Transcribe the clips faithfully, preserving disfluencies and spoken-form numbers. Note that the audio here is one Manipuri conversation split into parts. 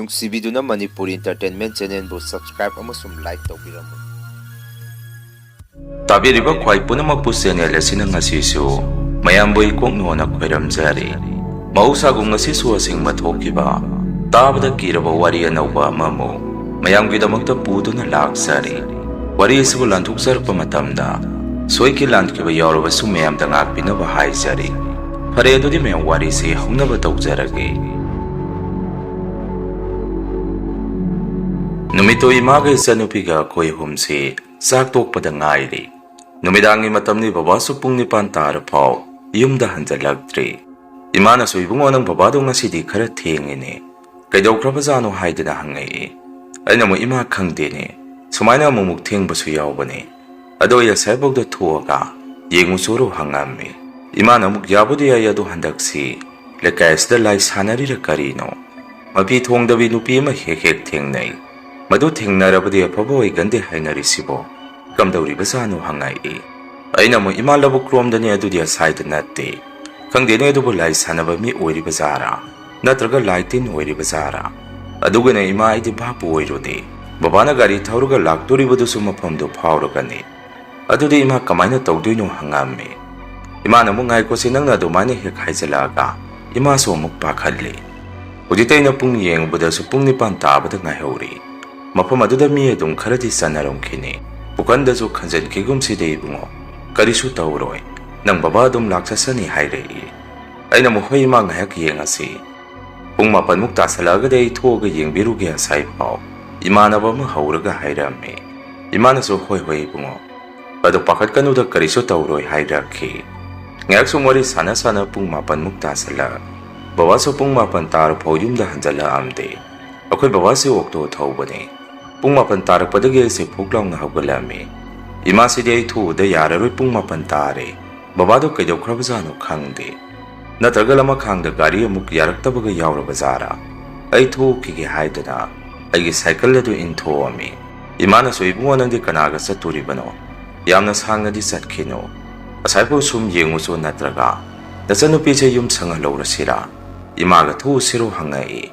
ꯅꯨꯡꯁꯤꯕꯤꯗꯨꯅ ꯃꯅꯤꯄꯨꯔ Entertainment Channelꯕꯨ subscribe ꯑꯃꯁꯨꯡ like ꯇꯧꯕꯤꯔꯝꯃꯨ꯫ ꯇꯥꯕꯤꯔꯤꯕ ꯈ꯭ꯋꯥꯏ ꯄꯨꯝꯅꯃꯛꯄꯨ channel ꯑꯁꯤꯅ ꯉꯁꯤꯁꯨ ꯃꯌꯥꯝꯕꯨ ꯏꯀꯣꯛ ꯅꯣꯟꯅ ꯈꯣꯏꯔꯝꯖꯔꯤ꯫ ꯃꯍꯧꯁꯥꯒꯨꯝ ꯉꯁꯤꯁꯨ ꯑꯁꯦꯡꯕ ꯊꯣꯛꯈꯤꯕ, ꯇꯥꯕꯗ ꯀꯤꯔꯕ ꯋꯥꯔꯤ ꯑꯅꯧꯕ ꯑꯃꯃꯨꯛ ꯃꯌꯥꯝꯒꯤꯗꯃꯛꯇ ꯄꯨꯗꯨꯅ ꯂꯥꯛꯆꯔꯤ꯫ ꯋꯥꯔꯤ ꯑꯁꯤꯕꯨ ꯂꯥꯟꯊꯣꯛꯆꯔꯛꯄ ꯃꯇꯝꯗ ꯁꯣꯏꯈꯤ ꯂꯥꯟꯈꯤꯕ ꯌꯥꯎꯔꯕꯁꯨ ꯃꯌꯥꯝꯗ ꯉꯥꯛꯄꯤꯅꯕ ꯍꯥꯏꯖꯔꯤ꯫ ꯐꯔꯦ, ꯑꯗꯨꯗꯤ ꯃꯌꯥꯝ ꯋꯥꯔꯤꯁꯤ ꯍꯧꯅꯕ ꯇꯧꯖꯔꯒꯦ꯫ ꯅꯨꯃꯤꯠꯇꯨ ꯏꯃꯥꯒ ꯏꯆꯟꯅꯨꯄꯤꯒ ꯑꯩꯈꯣꯏ ꯑꯍꯨꯝꯁꯤ ꯆꯥꯛ ꯇꯣꯛꯄꯗ ꯉꯥꯏꯔꯤ꯫ ꯅꯨꯃꯤꯗꯥꯡꯒꯤ ꯃꯇꯝꯅꯤ, ꯕꯕꯥꯁꯨ ꯄꯨꯡ ꯅꯤꯄꯥꯟ ꯇꯥꯔ ꯐꯥꯎ ꯌꯨꯝꯗ ꯍꯟꯖꯜꯂꯛꯇ꯭ꯔꯤ꯫ ꯏꯃꯥꯅꯁꯨ, "ꯏꯕꯨꯡꯉꯣ, ꯅꯪ ꯕꯕꯥꯗꯣ ꯉꯁꯤꯗꯤ ꯈꯔ ꯊꯦꯡꯉꯤꯅꯦ, ꯀꯩꯗꯧꯈ꯭ꯔꯕꯖꯥꯠꯅꯣ?" ꯍꯥꯏꯗꯅ ꯍꯪꯉꯛꯏ꯫ ꯑꯩꯅ ꯑꯃꯨꯛ, "ꯏꯃꯥ, ꯈꯪꯗꯦꯅꯦ, ꯁꯨꯃꯥꯏꯅ ꯑꯃꯨꯛꯃꯨꯛ ꯊꯦꯡꯕꯁꯨ ꯌꯥꯎꯕꯅꯦ꯫ ꯑꯗꯣ ꯑꯩ ꯑꯁꯥꯏꯐꯥꯎꯗ ꯊꯣꯛꯑꯒ ꯌꯦꯡꯉꯨ ꯆꯣꯔꯨ" ꯍꯪꯉꯝꯃꯤ꯫ ꯏꯃꯥꯅ ꯑꯃꯨꯛ, "ꯌꯥꯕꯨꯗꯤ ꯌꯥꯏ, ꯑꯗꯣ ꯍꯟꯗꯛꯁꯤ ꯂꯩꯀꯥꯏ ꯑꯁꯤꯗ ꯂꯥꯏ ꯁꯥꯟꯅꯔꯤꯔ ꯀꯔꯤꯅꯣ? ꯃꯄꯤ ꯊꯣꯡꯗꯕꯤ ꯅꯨꯄꯤ ꯑꯃ ꯍꯦꯛ ꯍꯦꯛ ꯊꯦꯡꯅꯩ꯫ ꯃꯗꯨ ꯊꯦꯡꯅꯔꯕꯗꯤ ꯑꯐꯕ ꯑꯣꯏꯒꯟꯗꯦ ꯍꯥꯏꯅꯔꯤꯁꯤꯕꯣ? ꯀꯝꯗꯧꯔꯤꯕꯖꯥꯠꯅꯣ?" ꯍꯪꯉꯛꯏ꯫ ꯑꯩꯅ ꯑꯃꯨꯛ, "ꯏꯃꯥ, ꯂꯧꯕꯨꯛ ꯂꯣꯝꯗꯅꯤ, ꯑꯗꯨꯗꯤ ꯑꯁꯥꯏꯗ ꯅꯠꯇꯦ꯫ ꯈꯪꯗꯦꯅꯦ, ꯑꯗꯨꯕꯨ ꯂꯥꯏ ꯁꯥꯟꯅꯕ ꯃꯤ ꯑꯣꯏꯔꯤꯕ ꯖꯥꯔꯥ? ꯅꯠꯇ꯭ꯔꯒ ꯂꯥꯏ ꯇꯤꯟ ꯑꯣꯏꯔꯤꯕ ꯖꯥꯔꯥ? ꯑꯗꯨꯒꯅꯦ ꯏꯃꯥ, ꯑꯩꯗꯤ ꯚꯥꯞꯄꯨ ꯑꯣꯏꯔꯨꯗꯦ꯫ ꯕꯕꯥꯅ ꯒꯥꯔꯤ ꯊꯧꯔꯒ ꯂꯥꯛꯇꯣꯔꯤꯕꯗꯨꯁꯨ ꯃꯐꯝꯗꯨ ꯐꯥꯎꯔꯒꯅꯤ꯫ ꯑꯗꯨꯗꯤ ꯏꯃꯥ, ꯀꯃꯥꯏꯅ ꯇꯧꯗꯣꯏꯅꯣ?" ꯍꯪꯉꯝꯃꯤ꯫ ꯏꯃꯥꯅ ꯑꯃꯨꯛ, "ꯉꯥꯏꯈꯣꯁꯦ, ꯅꯪꯅ ꯑꯗꯨꯃꯥꯏꯅ ꯍꯦꯛ ꯍꯥꯏꯖꯜꯂꯛꯑꯒ ꯏꯃꯥꯁꯨ ꯑꯃꯨꯛ ꯄꯥꯈꯠꯂꯤ꯫ ꯍꯧꯖꯤꯛꯇ ꯑꯩꯅ ꯄꯨꯡ ꯌꯦꯡꯉꯨꯕꯗꯁꯨ ꯄꯨꯡ ꯅꯤꯄꯥꯟ ꯇꯥꯕꯗ ꯉꯥꯏꯍꯧꯔꯤ꯫ ꯃꯐꯝ ꯑꯗꯨꯗ ꯃꯤ ꯑꯗꯨꯝ ꯈꯔꯗꯤ ꯆꯟꯅꯔꯝꯈꯤꯅꯤ꯫ ꯄꯨꯈꯟꯗꯁꯨ ꯈꯟꯖꯟꯈꯤꯒꯨꯝꯁꯤꯗ ꯏꯕꯨꯡꯉꯣ, ꯀꯔꯤꯁꯨ ꯇꯧꯔꯣꯏ꯫ ꯅꯪ ꯕꯕꯥ ꯑꯗꯨꯝ ꯂꯥꯛꯆꯁꯅꯤ" ꯍꯥꯏꯔꯛꯏ꯫ ꯑꯩꯅ ꯑꯃꯨꯛ, "ꯍꯣꯏ ꯏꯃꯥ, ꯉꯥꯏꯍꯥꯛ ꯌꯦꯡꯉꯁꯤ꯫ ꯄꯨꯡ ꯃꯥꯄꯟꯃꯨꯛ ꯇꯥꯁꯜꯂꯛꯑꯒꯗꯤ ꯑꯩ ꯊꯣꯛꯑꯒ ꯌꯦꯡꯕꯤꯔꯨꯒꯦ ꯑꯁꯥꯏꯐꯥꯎ", ꯏꯃꯥꯟꯅꯕ ꯑꯃ ꯍꯧꯔꯒ ꯍꯥꯏꯔꯝꯃꯤ꯫ ꯏꯃꯥꯅꯁꯨ, "ꯍꯣꯏ, ꯍꯣꯏ ꯏꯕꯨꯡꯉꯣ, ꯑꯗꯣ ꯄꯥꯈꯠꯀꯅꯨꯗ, ꯀꯔꯤꯁꯨ ꯇꯧꯔꯣꯏ" ꯍꯥꯏꯔꯛꯈꯤ꯫ ꯉꯥꯏꯍꯥꯛ ꯁꯨꯝ ꯋꯥꯔꯤ ꯁꯥꯟꯅ ꯁꯥꯟꯅ ꯄꯨꯡ ꯃꯥꯄꯟꯃꯨꯛ ꯇꯥꯁꯜꯂꯛ꯫ ꯕꯕꯥꯁꯨ ꯄꯨꯡ ꯃꯥꯄꯟ ꯇꯥꯔꯐꯥꯎ ꯌꯨꯝꯗ ꯍꯟꯖꯜꯂꯛꯑꯝꯗꯦ꯫ ꯑꯩꯈꯣꯏ ꯕꯕꯥꯁꯦ ꯑꯣꯛꯇꯣ ꯊꯧꯕꯅꯦ꯫ ꯄꯨꯡ ꯃꯥꯄꯟ ꯇꯥꯔꯛꯄꯗꯒꯤ ꯑꯩꯁꯦ ꯐꯨꯛ ꯂꯥꯎꯅ ꯍꯧꯒꯠꯂꯝꯃꯤ꯫ ꯏꯃꯥꯁꯤꯗꯤ ꯑꯩ ꯊꯣꯛꯎꯗ ꯌꯥꯔꯔꯣꯏ, ꯄꯨꯡ ꯃꯥꯄꯟ ꯇꯥꯔꯦ, ꯕꯕꯥꯗꯣ ꯀꯩꯗꯧꯈ꯭ꯔꯕꯖꯥꯠꯅꯣ ꯈꯪꯗꯦ꯫ ꯅꯠꯇ꯭ꯔꯒ ꯂꯃꯈꯥꯡꯗ ꯒꯥꯔꯤ ꯑꯃꯨꯛ ꯌꯥꯔꯛꯇꯕꯒ ꯌꯥꯎꯔꯕ ꯖꯥꯔꯥ? ꯑꯩ ꯊꯣꯛꯈꯤꯒꯦ ꯍꯥꯏꯗꯨꯅ ꯑꯩꯒꯤ ꯁꯥꯏꯀꯜ ꯑꯗꯨ ꯏꯟꯊꯣꯛꯑꯝꯃꯤ꯫ ꯏꯃꯥꯅꯁꯨ, "ꯏꯕꯨꯡꯉꯣ, ꯅꯪꯗꯤ ꯀꯅꯥꯒ ꯆꯠꯇꯣꯔꯤꯕꯅꯣ? ꯌꯥꯝꯅ ꯁꯥꯡꯅꯗꯤ ꯆꯠꯈꯤꯅꯨ꯫ ꯑꯁꯥꯏꯐꯥꯎ ꯁꯨꯝ ꯌꯦꯡꯉꯨꯆꯣ, ꯅꯠꯇ꯭ꯔꯒ ꯅꯆꯟꯅꯨꯄꯤꯁꯦ ꯌꯨꯝ ꯁꯪꯍꯜꯍꯧꯔꯁꯤꯔꯥ? ꯏꯃꯥꯒ ꯊꯣꯛꯎꯁꯤꯔꯣ?" ꯍꯪꯉꯛꯏ꯫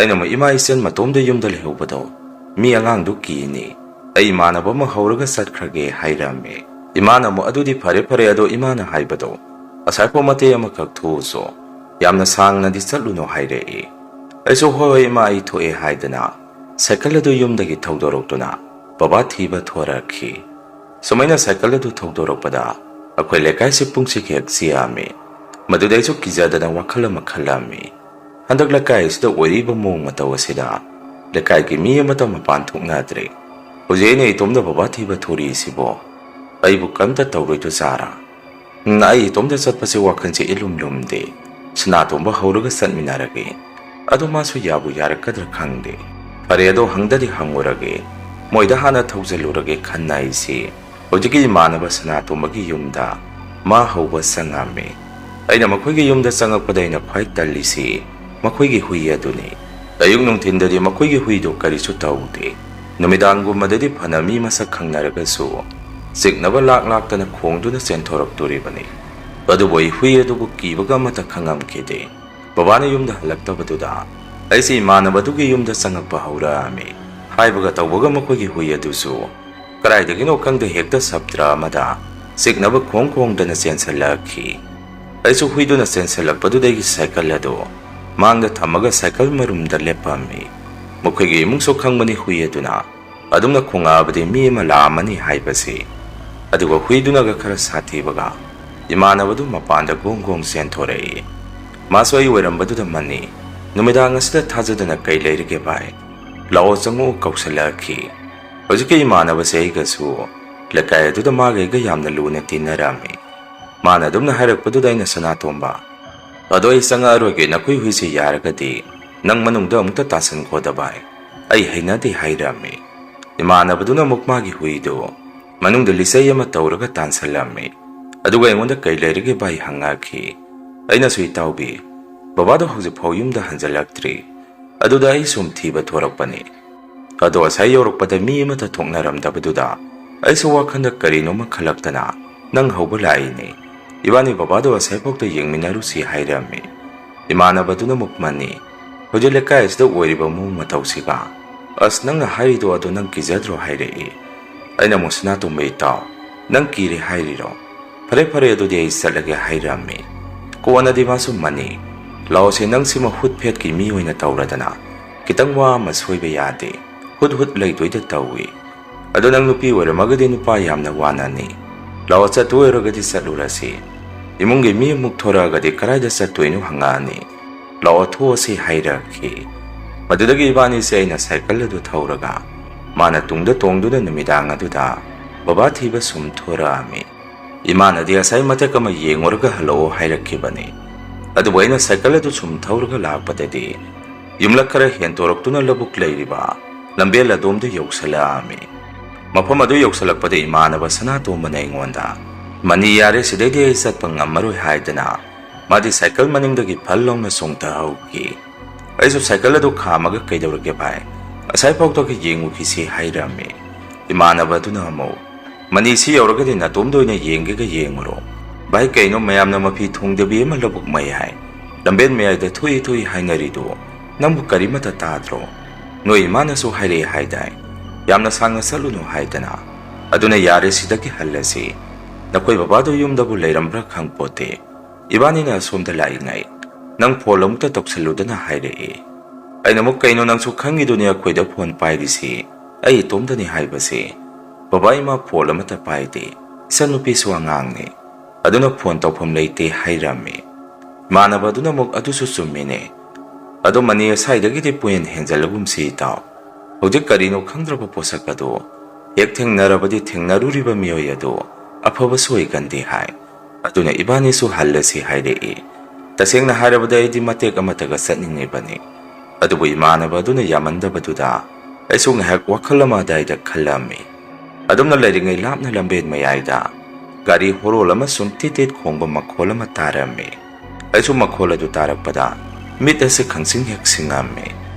ꯑꯩꯅ ꯑꯃꯨꯛ ꯏꯃꯥ ꯏꯆꯟ ꯃꯇꯣꯝꯗ ꯌꯨꯝꯗ ꯂꯩꯍꯧꯕꯗꯣ ꯃꯤ ꯑꯉꯥꯡꯗꯨ ꯀꯤꯅꯤ, ꯑꯩ ꯏꯃꯥꯟꯅꯕ ꯑꯃ ꯍꯧꯔꯒ ꯆꯠꯈ꯭ꯔꯒꯦ ꯍꯥꯏꯔꯝꯃꯤ꯫ ꯏꯃꯥꯅ ꯑꯃꯨꯛ "ꯑꯗꯨꯗꯤ ꯐꯔꯦ ꯐꯔꯦ, ꯑꯗꯣ ꯏꯃꯥꯅ ꯍꯥꯏꯕꯗꯣ ꯑꯁꯥꯏꯐꯥꯎ ꯃꯇꯦꯛ ꯑꯃꯈꯛ ꯊꯣꯛꯎꯁꯨ, ꯌꯥꯝꯅ ꯁꯥꯡꯅꯗꯤ ꯆꯠꯂꯨꯅꯨ" ꯍꯥꯏꯔꯛꯏ꯫ ꯑꯩꯁꯨ "ꯍꯣꯏ ꯍꯣꯏ ꯏꯃꯥ, ꯑꯩ ꯊꯣꯛꯑꯦ" ꯍꯥꯏꯗꯅ ꯁꯥꯏꯀꯜ ꯑꯗꯨ ꯌꯨꯝꯗꯒꯤ ꯊꯧꯗꯣꯔꯛꯇꯨꯅ ꯕꯕꯥ ꯊꯤꯕ ꯊꯣꯔꯛꯈꯤ꯫ ꯁꯨꯃꯥꯏꯅ ꯁꯥꯏꯀꯜ ꯑꯗꯨ ꯊꯧꯗꯣꯔꯛꯄꯗ ꯑꯩꯈꯣꯏ ꯂꯩꯀꯥꯏꯁꯤ ꯄꯨꯡꯁꯤꯛ ꯍꯦꯛ ꯆꯤꯛꯑꯝꯃꯤ꯫ ꯃꯗꯨꯗ ꯑꯩꯁꯨ ꯀꯤꯖꯗꯅ ꯋꯥꯈꯜ ꯑꯃ ꯈꯜꯂꯝꯃꯤ꯫ ꯍꯟꯗꯛ ꯂꯩꯀꯥꯏ ꯑꯁꯤꯗ ꯑꯣꯏꯔꯤꯕ ꯃꯑꯣꯡ ꯃꯇꯧ ꯑꯁꯤꯗ ꯂꯩꯀꯥꯏꯒꯤ ꯃꯤ ꯑꯃꯠꯇ ꯃꯄꯥꯟ ꯊꯣꯛꯅꯗ꯭ꯔꯦ꯫ ꯍꯧꯖꯤꯛ ꯑꯩꯅ ꯏꯇꯣꯝꯗ ꯕꯕꯥ ꯊꯤꯕ ꯊꯣꯔꯤꯁꯤꯕꯣ ꯑꯩꯕꯨ ꯀꯔꯤꯝꯇ ꯇꯧꯔꯣꯏꯗꯣꯏꯖꯥꯔꯥ? ꯎꯝ, ꯑꯩ ꯏꯇꯣꯝꯗ ꯆꯠꯄꯁꯦ ꯋꯥꯈꯜꯁꯦ ꯏꯂꯨꯝ ꯂꯨꯝꯗꯦ꯫ ꯁꯅꯥꯇꯣꯝꯕ ꯍꯧꯔꯒ ꯆꯠꯃꯤꯟꯅꯔꯒꯦ꯫ ꯑꯗꯣ ꯃꯥꯁꯨ ꯌꯥꯕꯨ ꯌꯥꯔꯛꯀꯗ꯭ꯔꯥ ꯈꯪꯗꯦ꯫ ꯐꯔꯦ, ꯑꯗꯣ ꯍꯪꯗꯗꯤ ꯍꯪꯉꯨꯔꯒꯦ꯫ ꯃꯣꯏꯗ ꯍꯥꯟꯅ ꯊꯧꯖꯤꯜꯂꯨꯔꯒꯦ ꯈꯟꯅ ꯑꯩꯁꯤ ꯍꯧꯖꯤꯛꯀꯤ ꯏꯃꯥꯟꯅꯕ ꯁꯅꯥꯇꯣꯝꯕꯒꯤ ꯌꯨꯝꯗ ꯃꯥ ꯍꯧꯕ ꯆꯪꯉꯝꯃꯤ꯫ ꯑꯩꯅ ꯃꯈꯣꯏꯒꯤ ꯌꯨꯝꯗ ꯆꯪꯉꯛꯄꯗ ꯑꯩꯅ ꯈ꯭ꯋꯥꯏ ꯇꯜꯂꯤꯁꯤ ꯃꯈꯣꯏꯒꯤ ꯍꯨꯏ ꯑꯗꯨꯅꯤ꯫ ꯑꯌꯨꯛ ꯅꯨꯡꯊꯤꯟꯗꯗꯤ ꯃꯈꯣꯏꯒꯤ ꯍꯨꯏꯗꯨ ꯀꯔꯤꯁꯨ ꯇꯧꯗꯦ꯫ ꯅꯨꯃꯤꯗꯥꯡꯒꯨꯝꯕꯗꯗꯤ ꯐꯅ ꯃꯤ ꯃꯁꯛ ꯈꯪꯅꯔꯒꯁꯨ ꯆꯤꯛꯅꯕ ꯂꯥꯛ ꯂꯥꯛꯇꯅ ꯈꯣꯡꯗꯨꯅ ꯆꯦꯟꯊꯣꯔꯛꯇꯣꯔꯤꯕꯅꯤ꯫ ꯑꯗꯨꯕꯨ ꯑꯩ ꯍꯨꯏ ꯑꯗꯨꯕꯨ ꯀꯤꯕꯒ ꯑꯃꯠꯇ ꯈꯪꯉꯝꯈꯤꯗꯦ꯫ ꯕꯕꯥꯅ ꯌꯨꯝꯗ ꯍꯜꯂꯛꯇꯕꯗꯨꯗ ꯑꯩꯁꯦ ꯏꯃꯥꯟꯅꯕꯗꯨꯒꯤ ꯌꯨꯝꯗ ꯆꯪꯉꯛꯄ ꯍꯧꯔꯛꯑꯝꯃꯤ꯫ ꯍꯥꯏꯕꯒ ꯇꯧꯕꯒ ꯃꯈꯣꯏꯒꯤ ꯍꯨꯏ ꯑꯗꯨꯁꯨ ꯀꯗꯥꯏꯗꯒꯤꯅꯣ ꯈꯪꯗꯦ ꯍꯦꯛꯇ ꯁꯞꯇ꯭ꯔ ꯑꯃꯗ ꯆꯤꯛꯅꯕ ꯈꯣꯡ ꯈꯣꯡꯗꯅ ꯆꯦꯟꯁꯤꯜꯂꯛꯈꯤ꯫ ꯑꯩꯁꯨ ꯍꯨꯏꯗꯨꯅ ꯆꯦꯟꯁꯤꯜꯂꯛꯄꯗꯨꯗꯒꯤ ꯁꯥꯏꯀꯜ ꯑꯗꯨ ꯃꯥꯡꯗ ꯊꯝꯃꯒ ꯁꯥꯏꯀꯜ ꯃꯔꯨꯝꯗ ꯂꯦꯞꯄꯝꯃꯤ꯫ ꯃꯈꯣꯏꯒꯤ ꯏꯃꯨꯡꯁꯨ ꯈꯪꯕꯅꯤ ꯍꯨꯏ ꯑꯗꯨꯅ ꯑꯗꯨꯝꯅ ꯈꯣꯡꯉꯛꯑꯕꯗꯤ ꯃꯤ ꯑꯃ ꯂꯥꯛꯑꯝꯃꯅꯤ ꯍꯥꯏꯕꯁꯤ꯫ ꯑꯗꯨꯒ ꯍꯨꯏꯗꯨꯅꯒ ꯈꯔ ꯁꯥꯊꯤꯕꯒ ꯏꯃꯥꯟꯅꯕꯗꯨ ꯃꯄꯥꯟꯗ ꯒꯣꯡ ꯒꯣꯡ ꯆꯦꯟꯊꯣꯔꯛꯏ꯫ ꯃꯥꯁꯨ ꯑꯩ ꯑꯣꯏꯔꯝꯕꯗꯨꯗ ꯃꯅꯤ꯫ "ꯅꯨꯃꯤꯗꯥꯡ ꯑꯁꯤꯗ ꯊꯥꯖꯗꯅ ꯀꯩ ꯂꯩꯔꯒꯦ ꯚꯥꯏ? ꯂꯥꯛꯑꯣ ꯆꯪꯉꯛꯑꯣ" ꯀꯧꯁꯜꯂꯛꯈꯤ꯫ ꯍꯧꯖꯤꯛꯀꯤ ꯏꯃꯥꯟꯅꯕꯁꯦ ꯑꯩꯒꯁꯨ ꯂꯩꯀꯥꯏ ꯑꯗꯨꯗ ꯃꯥꯒ ꯑꯩꯒ ꯌꯥꯝꯅ ꯂꯨꯅ ꯇꯤꯟꯅꯔꯝꯃꯤ꯫ ꯃꯥꯅ ꯑꯗꯨꯝꯅ ꯍꯥꯏꯔꯛꯄꯗꯨꯗ ꯑꯩꯅ "ꯁꯅꯥꯇꯣꯝꯕ, ꯑꯗꯣ ꯑꯩ ꯆꯪꯉꯛꯑꯔꯣꯏꯒꯦ, ꯅꯈꯣꯏ ꯍꯨꯏꯁꯦ ꯌꯥꯔꯒꯗꯤ ꯅꯪ ꯃꯅꯨꯡꯗ ꯑꯃꯨꯛꯇ ꯇꯥꯁꯟꯈꯣꯗ ꯚꯥꯏ, ꯑꯩ ꯍꯩꯅꯗꯦ" ꯍꯥꯏꯔꯝꯃꯤ꯫ ꯏꯃꯥꯟꯅꯕꯗꯨꯅ ꯑꯃꯨꯛ ꯃꯥꯒꯤ ꯍꯨꯏꯗꯨ ꯃꯅꯨꯡꯗ ꯂꯤꯆꯩ ꯑꯃ ꯇꯧꯔꯒ ꯇꯥꯟꯁꯤꯜꯂꯝꯃꯤ꯫ ꯑꯗꯨꯒ ꯑꯩꯉꯣꯟꯗ "ꯀꯩ ꯂꯩꯔꯒꯦ ꯚꯥꯏ?" ꯍꯪꯉꯛꯈꯤ꯫ ꯑꯩꯅꯁꯨ "ꯏꯇꯥꯎꯕꯤ, ꯕꯕꯥꯗꯣ ꯍꯧꯖꯤꯛꯐꯥꯎ ꯌꯨꯝꯗ ꯍꯟꯖꯤꯜꯂꯛꯇ꯭ꯔꯤ꯫ ꯑꯗꯨꯗ ꯑꯩ ꯁꯨꯝ ꯊꯤꯕ ꯊꯣꯔꯛꯄꯅꯤ꯫ ꯑꯗꯣ ꯉꯁꯥꯏ ꯌꯧꯔꯛꯄꯗ ꯃꯤ ꯑꯃꯠꯇ ꯊꯣꯛꯅꯔꯝꯗꯕꯗꯨꯗ ꯑꯩꯁꯨ ꯋꯥꯈꯜꯗ ꯀꯔꯤꯅꯣꯃ ꯈꯜꯂꯛꯇꯅ ꯅꯪ ꯍꯧꯕ ꯂꯥꯛꯏꯅꯦ꯫ ꯏꯕꯥꯅꯤ ꯕꯕꯥꯗꯣ ꯉꯁꯥꯏꯐꯥꯎꯗ ꯌꯦꯡꯃꯤꯟꯅꯔꯨꯁꯤ" ꯍꯥꯏꯔꯝꯃꯤ꯫ ꯏꯃꯥꯟꯅꯕꯗꯨꯅ ꯑꯃꯨꯛ ꯃꯅꯤ꯫ ꯍꯧꯖꯤꯛ ꯂꯩꯀꯥꯏ ꯑꯁꯤꯗ ꯑꯣꯏꯔꯤꯕ ꯃꯑꯣꯡ ꯃꯇꯧꯁꯤꯒ꯫ "ꯑꯁ, ꯅꯪꯅ ꯍꯥꯏꯔꯤꯗꯣ ꯑꯗꯨ ꯅꯪ ꯀꯤꯖꯗ꯭ꯔꯣ?" ꯍꯥꯏꯔꯛꯏ꯫ ꯑꯩꯅ ꯑꯃꯨꯛ, "ꯁꯅꯥꯇꯣꯝꯕ ꯏꯇꯥꯎ, ꯅꯪ ꯀꯤꯔꯦ ꯍꯥꯏꯔꯤꯔꯣ? ꯐꯔꯦ ꯐꯔꯦ, ꯑꯗꯨꯗꯤ ꯑꯩ ꯆꯠꯂꯒꯦ" ꯍꯥꯏꯔꯝꯃꯤ꯫ ꯀꯣꯟꯅꯗꯤ ꯃꯥꯁꯨ, "ꯃꯅꯤ, ꯂꯥꯛꯑꯣꯁꯦ, ꯅꯪꯁꯤꯃ ꯍꯨꯠ ꯐꯦꯠꯀꯤ ꯃꯤ ꯑꯣꯏꯅ ꯇꯧꯔꯗꯅ, ꯈꯤꯇꯪ ꯋꯥ ꯑꯃ ꯁꯣꯏꯕ ꯌꯥꯗꯦ, ꯍꯨꯠ ꯍꯨꯠ ꯂꯩꯗꯣꯏꯗ ꯇꯧꯏ꯫ ꯑꯗꯣ ꯅꯪ ꯅꯨꯄꯤ ꯑꯣꯏꯔꯝꯃꯒꯗꯤ ꯅꯨꯄꯥ ꯌꯥꯝꯅ ꯋꯥꯅꯅꯤ꯫ ꯂꯥꯛꯑꯣ, ꯆꯠꯇꯣꯏ ꯑꯣꯏꯔꯒꯗꯤ ꯆꯠꯂꯨꯔꯁꯤ꯫ ꯏꯃꯨꯡꯒꯤ ꯃꯤ ꯑꯃꯨꯛ ꯊꯣꯔꯛꯑꯒꯗꯤ ꯀꯗꯥꯏꯗ ꯆꯠꯇꯣꯏꯅꯣ ꯍꯪꯉꯛꯑꯅꯤ꯫ ꯂꯥꯛꯑꯣ, ꯊꯣꯛꯑꯁꯤ" ꯍꯥꯏꯔꯛꯈꯤ꯫ ꯃꯗꯨꯗꯒꯤ ꯏꯕꯥꯅꯤꯁꯦ ꯑꯩꯅ ꯁꯥꯏꯀꯜ ꯑꯗꯨ ꯊꯧꯔꯒ ꯃꯥꯅ ꯇꯨꯡꯗ ꯇꯣꯡꯗꯨꯅ ꯅꯨꯃꯤꯗꯥꯡ ꯑꯗꯨꯗ ꯕꯕꯥ ꯊꯤꯕ ꯁꯨꯝ ꯊꯣꯔꯛꯑꯝꯃꯤ꯫ ꯏꯃꯥꯅꯗꯤ ꯉꯁꯥꯏ ꯃꯇꯦꯛ ꯑꯃ ꯌꯦꯡꯉꯨꯔꯒ ꯍꯜꯂꯛꯑꯣ ꯍꯥꯏꯔꯛꯈꯤꯕꯅꯤ꯫ ꯑꯗꯨꯕꯨ ꯑꯩꯅ ꯁꯥꯏꯀꯜ ꯑꯗꯨ ꯁꯨꯝ ꯊꯧꯔꯒ ꯂꯥꯛꯄꯗꯗꯤ ꯌꯨꯝꯂꯛ ꯈꯔ ꯍꯦꯟꯇꯣꯔꯛꯇꯨꯅ ꯂꯧꯕꯨꯛ ꯂꯩꯔꯤꯕ ꯂꯝꯕꯦꯜ ꯑꯗꯣꯝꯗ ꯌꯧꯁꯜꯂꯛꯑꯝꯃꯤ꯫ ꯃꯐꯝ ꯑꯗꯨ ꯌꯧꯁꯜꯂꯛꯄꯗ ꯏꯃꯥꯟꯅꯕ ꯁꯅꯥꯇꯣꯝꯕꯅ ꯑꯩꯉꯣꯟꯗ, "ꯃꯅꯤ, ꯌꯥꯔꯦ, ꯁꯤꯗꯩꯗꯤ ꯑꯩ ꯆꯠꯄ ꯉꯝꯃꯔꯣꯏ" ꯍꯥꯏꯗꯅ ꯃꯥꯗꯤ ꯁꯥꯏꯀꯜ ꯃꯅꯤꯡꯗꯒꯤ ꯐꯜ ꯂꯥꯎꯅ ꯆꯣꯡꯊꯍꯧꯈꯤ꯫ ꯑꯩꯁꯨ ꯁꯥꯏꯀꯜ ꯑꯗꯨ ꯈꯥꯝꯃꯒ, "ꯀꯩꯗꯧꯔꯒꯦ ꯚꯥꯏ? ꯉꯁꯥꯏ ꯐꯥꯎꯗꯒ ꯌꯦꯡꯉꯨꯈꯤꯁꯤ" ꯍꯥꯏꯔꯝꯃꯤ꯫ ꯏꯃꯥꯟꯅꯕ ꯑꯗꯨꯅ ꯑꯃꯨꯛ, "ꯃꯅꯤ, ꯁꯤ ꯌꯧꯔꯒꯗꯤ ꯅꯇꯣꯝꯗ ꯑꯣꯏꯅ ꯌꯦꯡꯒꯦꯒ ꯌꯦꯡꯉꯨꯔꯣ꯫ ꯚꯥꯏ, ꯀꯩꯅꯣ ꯃꯌꯥꯝꯅ ꯃꯐꯤ ꯊꯣꯡꯗꯕꯤ ꯑꯃ ꯂꯧꯕꯨꯛ ꯃꯌꯥꯏ, ꯂꯝꯕꯦꯟ ꯃꯌꯥꯏꯗ ꯊꯣꯛꯏ ꯊꯣꯛꯏ ꯍꯥꯏꯅꯔꯤꯗꯨ? ꯅꯪꯕꯨ ꯀꯔꯤꯃꯇ ꯇꯥꯗ꯭ꯔꯣ? ꯅꯣꯏ ꯏꯃꯥꯅꯁꯨ ꯍꯥꯏꯔꯛꯑꯦ ꯍꯥꯏꯗꯥꯏ, ꯌꯥꯝꯅ ꯁꯥꯡꯅ ꯆꯠꯂꯨꯅꯨ ꯍꯥꯏꯗꯅ꯫ ꯑꯗꯨꯅ ꯌꯥꯔꯦ, ꯁꯤꯗꯒꯤ ꯍꯜꯂꯁꯤ꯫ ꯅꯈꯣꯏ ꯕꯕꯥꯗꯣ ꯌꯨꯝꯗꯕꯨ ꯂꯩꯔꯝꯕ꯭ꯔꯥ ꯈꯪꯄꯣꯠꯇꯦ꯫ ꯏꯕꯥꯅꯤꯅ ꯑꯁꯣꯝꯗ ꯂꯥꯛꯏꯉꯩ ꯅꯪ ꯐꯣꯟ ꯑꯃꯨꯛꯇ ꯇꯧꯁꯜꯂꯨꯗꯅ" ꯍꯥꯏꯔꯛꯏ꯫ ꯑꯩꯅ ꯑꯃꯨꯛ, "ꯀꯩꯅꯣ, ꯅꯪꯁꯨ ꯈꯪꯉꯤꯗꯨꯅꯤ ꯑꯩꯈꯣꯏꯗ ꯐꯣꯟ ꯄꯥꯏꯔꯤꯁꯤ ꯑꯩ ꯏꯇꯣꯝꯗꯅꯤ ꯍꯥꯏꯕꯁꯦ꯫ ꯕꯕꯥ ꯏꯃꯥ ꯐꯣꯟ ꯑꯃꯠꯇ ꯄꯥꯏꯗꯦ, ꯏꯆꯟꯅꯨꯄꯤꯁꯨ ꯑꯉꯥꯡꯅꯤ, ꯑꯗꯨꯅ ꯐꯣꯟ ꯇꯧꯐꯝ ꯂꯩꯇꯦ" ꯍꯥꯏꯔꯝꯃꯤ꯫ ꯏꯃꯥꯟꯅꯕ ꯑꯗꯨꯅ ꯑꯃꯨꯛ, "ꯑꯗꯨꯁꯨ ꯆꯨꯝꯃꯤꯅꯦ꯫ ꯑꯗꯣ ꯃꯅꯤ, ꯉꯁꯥꯏꯗꯒꯤꯗꯤ ꯄꯣꯌꯦꯟ ꯍꯦꯟꯖꯜꯂꯒꯨꯝꯁꯤ ꯏꯇꯥꯎ꯫ ꯍꯧꯖꯤꯛ ꯀꯔꯤꯅꯣ ꯈꯪꯗ꯭ꯔꯕ ꯄꯣꯠꯁꯛ ꯑꯗꯨ ꯍꯦꯛ ꯊꯦꯡꯅꯔꯕꯗꯤ ꯊꯦꯡꯅꯔꯨꯔꯤꯕ ꯃꯤꯑꯣꯏ ꯑꯗꯨ ꯑꯐꯕꯁꯨ ꯑꯣꯏꯒꯟꯗꯦ ꯍꯥꯏ꯫ ꯑꯗꯨꯅ ꯏꯕꯥꯅꯤꯁꯨ ꯍꯜꯂꯁꯤ" ꯍꯥꯏꯔꯛꯏ꯫ ꯇꯁꯦꯡꯅ ꯍꯥꯏꯔꯕꯗ ꯑꯩꯗꯤ ꯃꯇꯦꯛ ꯑꯃꯇꯒ ꯆꯠꯅꯤꯡꯉꯤꯕꯅꯤ꯫ ꯑꯗꯨꯕꯨ ꯏꯃꯥꯟꯅꯕ ꯑꯗꯨꯅ ꯌꯥꯃꯟꯗꯕꯗꯨꯗ ꯑꯩꯁꯨ ꯉꯥꯏꯍꯥꯛ ꯋꯥꯈꯜ ꯑꯃ ꯑꯗꯥꯏꯗ ꯈꯜꯂꯝꯃꯤ꯫ ꯑꯗꯨꯝꯅ ꯂꯩꯔꯤꯉꯩ ꯂꯥꯞꯅ ꯂꯝꯕꯦꯟ ꯃꯌꯥꯏꯗ ꯒꯥꯔꯤ ꯍꯣꯔꯣꯜ ꯑꯃ ꯁꯨꯝ ꯇꯤꯠ ꯇꯤꯠ ꯈꯣꯡꯕ ꯃꯈꯣꯜ ꯑꯃ ꯇꯥꯔꯝꯃꯤ꯫ ꯑꯩꯁꯨ ꯃꯈꯣꯜ ꯑꯗꯨ ꯇꯥꯔꯛꯄꯗ ꯃꯤꯠ ꯑꯁꯤ ꯈꯪꯁꯤꯡ ꯍꯦꯛ ꯁꯤꯡꯉꯝꯃꯤ꯫